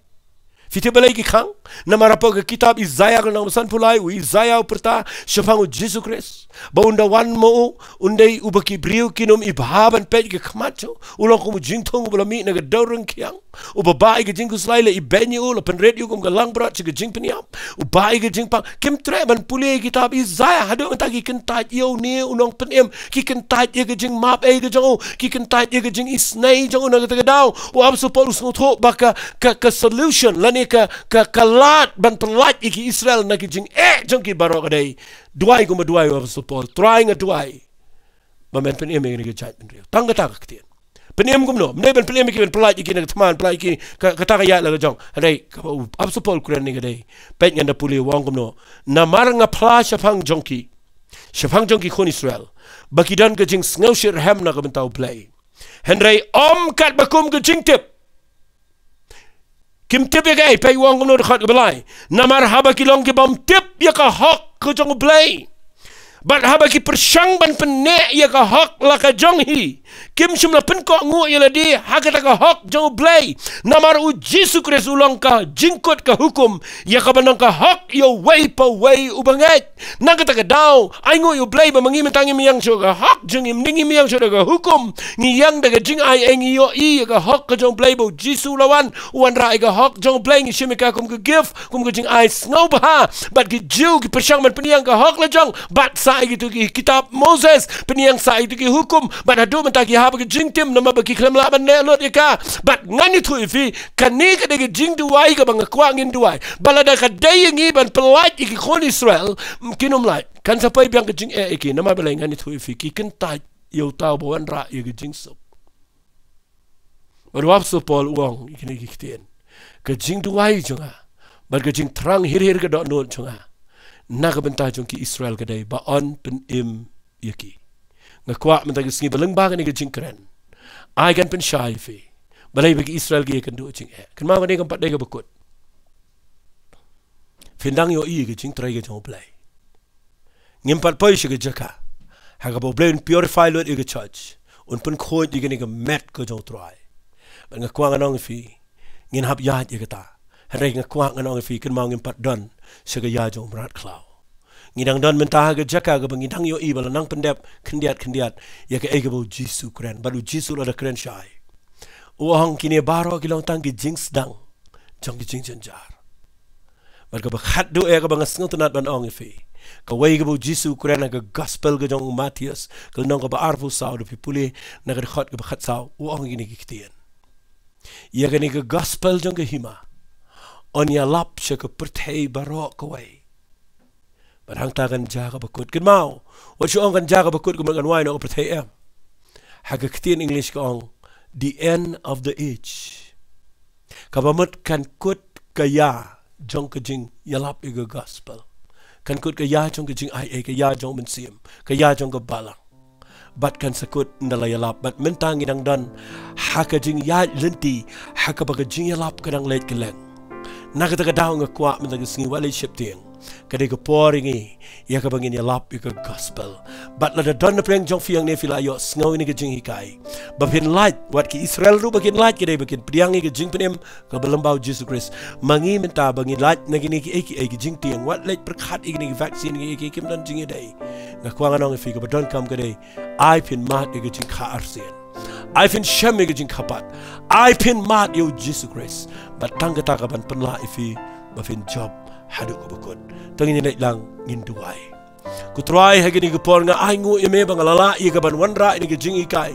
Phi tip balei ki khang? Namar hapoh ka kitab Isaiah ka lynnong kaba sanphew lai, u Isaiah u pyrta shaphang u Jisu Khrist ba un da wan mo u, un dei uba ki briew kin ym ibha ban peit ïa ka khmat jong u. U long kum u jingthung uba la mih na ka dewryngkhiang, uba bah ïa ka jingkhuslai, la ibeiñ ïa u, la pynrit ïa u kum ka langbrot sha ka jingpynïap. U bah ïa ka jingpang. Kim treh ban pule ïa ka kitab Isaiah, haduh mynta ki kyntait ïa une u nongpynim, ki kyntait ïa ka jingmap ei ka jong u, ki kyntait ïa ka jingisynei jong u. Na kata ka daw u Apostol Paul u sngewthuh ba ka, ka, ka solution lane ka, ka, ka lad ban pynlait ïa ki Israel na ki jingeh jong ki baroh ka dei duwai, kumba duwai u Apostol Paul. Trai, nga duwai ba men pynim ïa kane ka jaitbynriew. Tang kata ka ktien. Pynim kumno? Ym dei ban pynim ïa ki ban pynlait ïa ki na ka thma, pynlait ïa ki, ka, kata ka ïaid la ka jong. Hynrei kaba u Apostol Paul u kren ne ka dei, peit, ngan da pule, u ong kumno: Namar nga phla shaphang jong ki, shaphang jong ki khun Israel, ba ki don ka jingsngewshitrhem na ka bynta U Blei, hynrei ym katba kum ka jingtip. Kim tip ïa kaei, peit, u ong kumno, dkhot kaba lai: Namar haba ki long ki bym tip ïa ka hok ka jong U Blei, bad haba ki pyrshang ban pynneh ïa ka hok la ka jong hi, kim shym la pynkohnguh ïa lade ha kata ka hok jong U Blei. Namar u Jisu Khrist u long ka jingkut ka hukum ïa kaba long ka hok ïa uwei pa uwei uba ngeit. Na kata ka daw, ai nguh ïa U Blei ba ma ngi mynta ngim ïeng shuh da ka hok jong ngi, ngim ïeng shuh da ka hukum. Ngi ïeng da ka jingai ei, ngi ïohi ïa ka hok ka jong U Blei ba u Jisu u la wan, u wanrah ïa ka hok jong U Blei, ngi shim ïa ka kum ka gift, kum ka jingai sngewbha. Bad ki Jiw ki pyrshang ban pynïeng ka hok la jong, bad sa ïa kito ki kitab Moses, pynïeng sa ïa kito ki hukum, bad haduh mynta ki hap ha ka jingtim namar ba ki khlem lah ban neh lut ïa ka. Bad ngan ïathuh ïa phi, kane ka dei ka jingduwai kaba nga kwah ngin duwai. Ba lada ka dei ïa ngi ban pynlait ïa ki khun Israel, kin ym lait. Kan sa poi biang ka jingeh ïa ki, namar balei? Ngan ïathuh ïa phi, ki kyntait ïa uta uba wanrah ïa ka jingsuk. Bad u Apostol Paul u ong ïa kine ki ktien: Ka jingduwai jong nga bad ka jingthrang hir hir ka dohnud jong nga na ka bynta jong ki Israel ka dei ba yn pynim ïa ki. Nga kwah mynta ka sngi ba lyngba kane ka jingkren, ai kan pynshai ïa phi balei ba ki Israel ki ïakynduh jingeh. Kynmaw, kane kam pat dei kaba kut. Phin dang ïohi ïa ka jingtrei ka jong U Blei. Ngim pat poi sha ka jaka ha kaba U Blei un purify lut ïa ka church, un pynkhuid ïa kane ka met ka jong U Trai. Bad nga kwah ngan ong ïa phi, ngin hap ïaid ïa kata. Hynrei nga kwah ngan ong ïa phi, kynmaw, ngim pat don sha ka ïa jong u mrad khlaw. Ngi dang don mynta ha ka jaka kaba ngi dang ïohi ba la nang pyndep khyndiat khyndiat ïa kaei kaba u Jisu u kren. Bad u Jisu u la da kren shai, u ong, kine baroh ki long tang ki jingsdang jong ki jingjynjar. Bad kaba khatduh ïa kaba nga sngewtynnat ban ong ïa phi, kawei kaba u Jisu u kren ha ka gospel ka jong u Mathaios, ka lynnong kaba arphew saw, lada phi pule na ka dkhot kaba khatsaw, u ong ïa kine ki ktien: Ïa kane ka gospel jong ka hima yn ïalap sha ka pyrthei baroh kawei. Bad hangta kan jia kaba kut. Kynmaw, wat shu ong kan jia kaba kut, kumno kan wai noh ka pyrthei, em? Ha ka ktien English ka ong, the end of the age. Kaba mut kan kut ka ïa jong ka jingïalap ïa ka gospel. Kan kut ka ïa jong ka jingai ei, ka ïa jong u Mynsiem, ka ïa jong ka Balang. Bad kan sa kut ynda la ïalap. Bad mynta ngi dang don ha ka jingïaid lynti ha kaba ka jingïalap ka dang leit kylleng. Na kata ka daw nga kwah mynta ka sngi, wat leit sheptieng. Ka dei ka por ïa ngi ïa kaba ngin ïalap ïa ka gospel. Bad lada don na pdeng jong phi hangne, phi la ïohsngew ïa kane ka jinghikai, ba phin lait, wat ki Israel ruh ba kin lait, ka dei ba kin pdiang ïa ka jingpynim kaba lyngba u Jisu Khrist. Ma ngi mynta ba ngin lait na kine kiei kiei ki jingtieng, wat leit pyrkhat ïa kine ki vaccine kiei kiei, kim don jingïadei. Nga kwah ngan ong ïa phi, kaba donkam ka dei, ai phin mad ïa ka jingkha arsien. Ai phin shem ïa ka jingkyrpad. Ai phin mad ïa u Jisu Khrist. Bad tang kata ka ban pynlah ïa phi ba phin jop haduh kaba kut. To ngin ïa leit lang, ngin duwai. Ko Trai, ha kane ka por nga ainguh ïa me ba nga la lah ïa ka ban wanrah ïa kane ka jinghikai.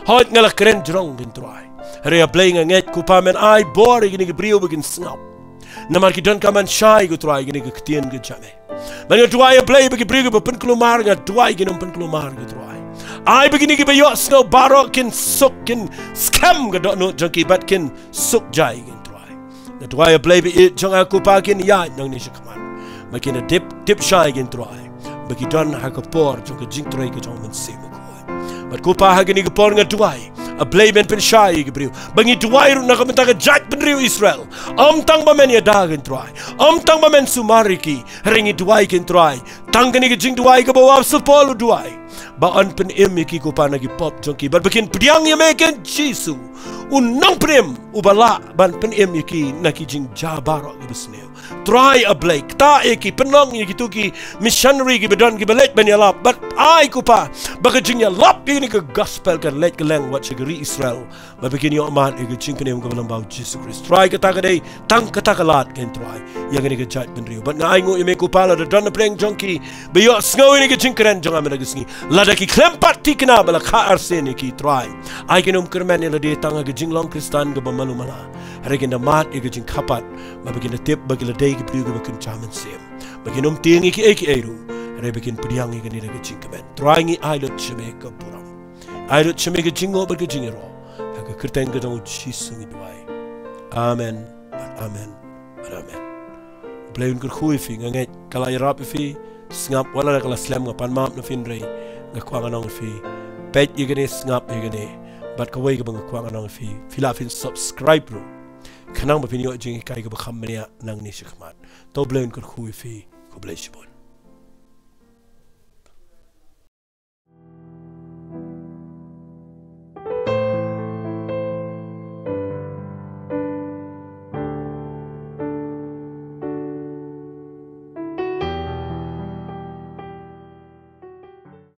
Hooid, nga la kren jrong, ko Trai. Hynrei A Blei, nga ngeit ko Pa men ai bor ïa kine ki briew ba kin sngap. Namar ki donkam ban shai, ko Trai, ïa kane ka ktien ka jong me. Bad nga duwai, A Blei, ba ki briew kiba pynkulmar, nga duwai kin ym pynkulmar, ko Trai. Ai ba kine kiba ïohsngew baroh kin suk, kin skhem ka dohnud jong ki bad kin suk jai, ko Trai. Nga duwai, A Blei, ba ïeit jong nga ko Pa, kin ïaid nangne shakhmat. Ba kin da tip, tip shai, ko Trai. Ba ki don ha ka por jong ka jingtrei ka jong u Mynsiem Bakhuid. Bad ko Pa, ha kane ka por nga duwai, A Blei, men pynshai ïa ki briew. Ba ngi duwai ruh na ka bynta ka jaitbynriew Israel. Ym tang ba men ïada, ko Trai. Ym tang ba men sumar ïa ki. Hynrei ngi duwai, ko Trai. Tang kane ka jingduwai kaba u Apostol Paul u duwai, ba yn pynim ïa ki ko Pa na ki pop jong ki. Bad ba kin pdiang ïa me, ko Jisu, u nongpynim uba lah ban pynim ïa ki na ki jingjia baroh kiba sniew. Trai, A Blei, ktah ïa ki, pynlong ïa kito ki missionary kiba don kiba leit ban ïalap. Bad ai ko Pa ba ka jingïalap ïa kane ka gospel kan leit kylleng wat sha ka ri Israel. Bad ba kin ïoh mad ïa ka jingpynim kaba lyngba u Jisu Khrist. Trai, kata ka dei, tang kata ka lad, ko Trai, ïa kane ka jaitbynriew. Bad nga ainguh ïa me ko Pa, lada don napdeng jong ki ba ïohsngew ïa kane ka jingkren jong nga mynta ka sngi, lada ki khlem pat thikna ba la kha arsien ïa ki, Trai, ai kin ym kyrmen ïa lade tang ha ka jinglong Khristan kaba malu mala. Hynrei kin da mad ïa ka jingkyrpad, ba kin da tip ba ki la dei ki briew kiba kynja mynsiem. Ba kin ym tieng ïa kiei kiei ruh. Hynrei ba kin pdiang ïa kane da ka jingkmen. Trai, ngi ai lut sha me ka burom. Ai lut sha me ka jingnguh bad ka jingïaroh. Ha ka kyrteng ka jong u Jisu ngi duwai. Amen. Bad amen. Bad amen. Blei un kyrkhu ïa phi, nga ngeit ka la ïarap ïa phi. Sngap wat la ka la slem, nga pan map na phi, hynrei nga kwah ngan ong ïa phi, peit ïa kane, sngap ïa kane. Bad kawei kaba nga kwah ngan ong ïa phi, phi lah phin subscribe ruh, khnang ba phin ïoh jinghikai kaba kham bniah nangne shakhmat. To Blei un kyrkhu ïa phi. Khublei shibun.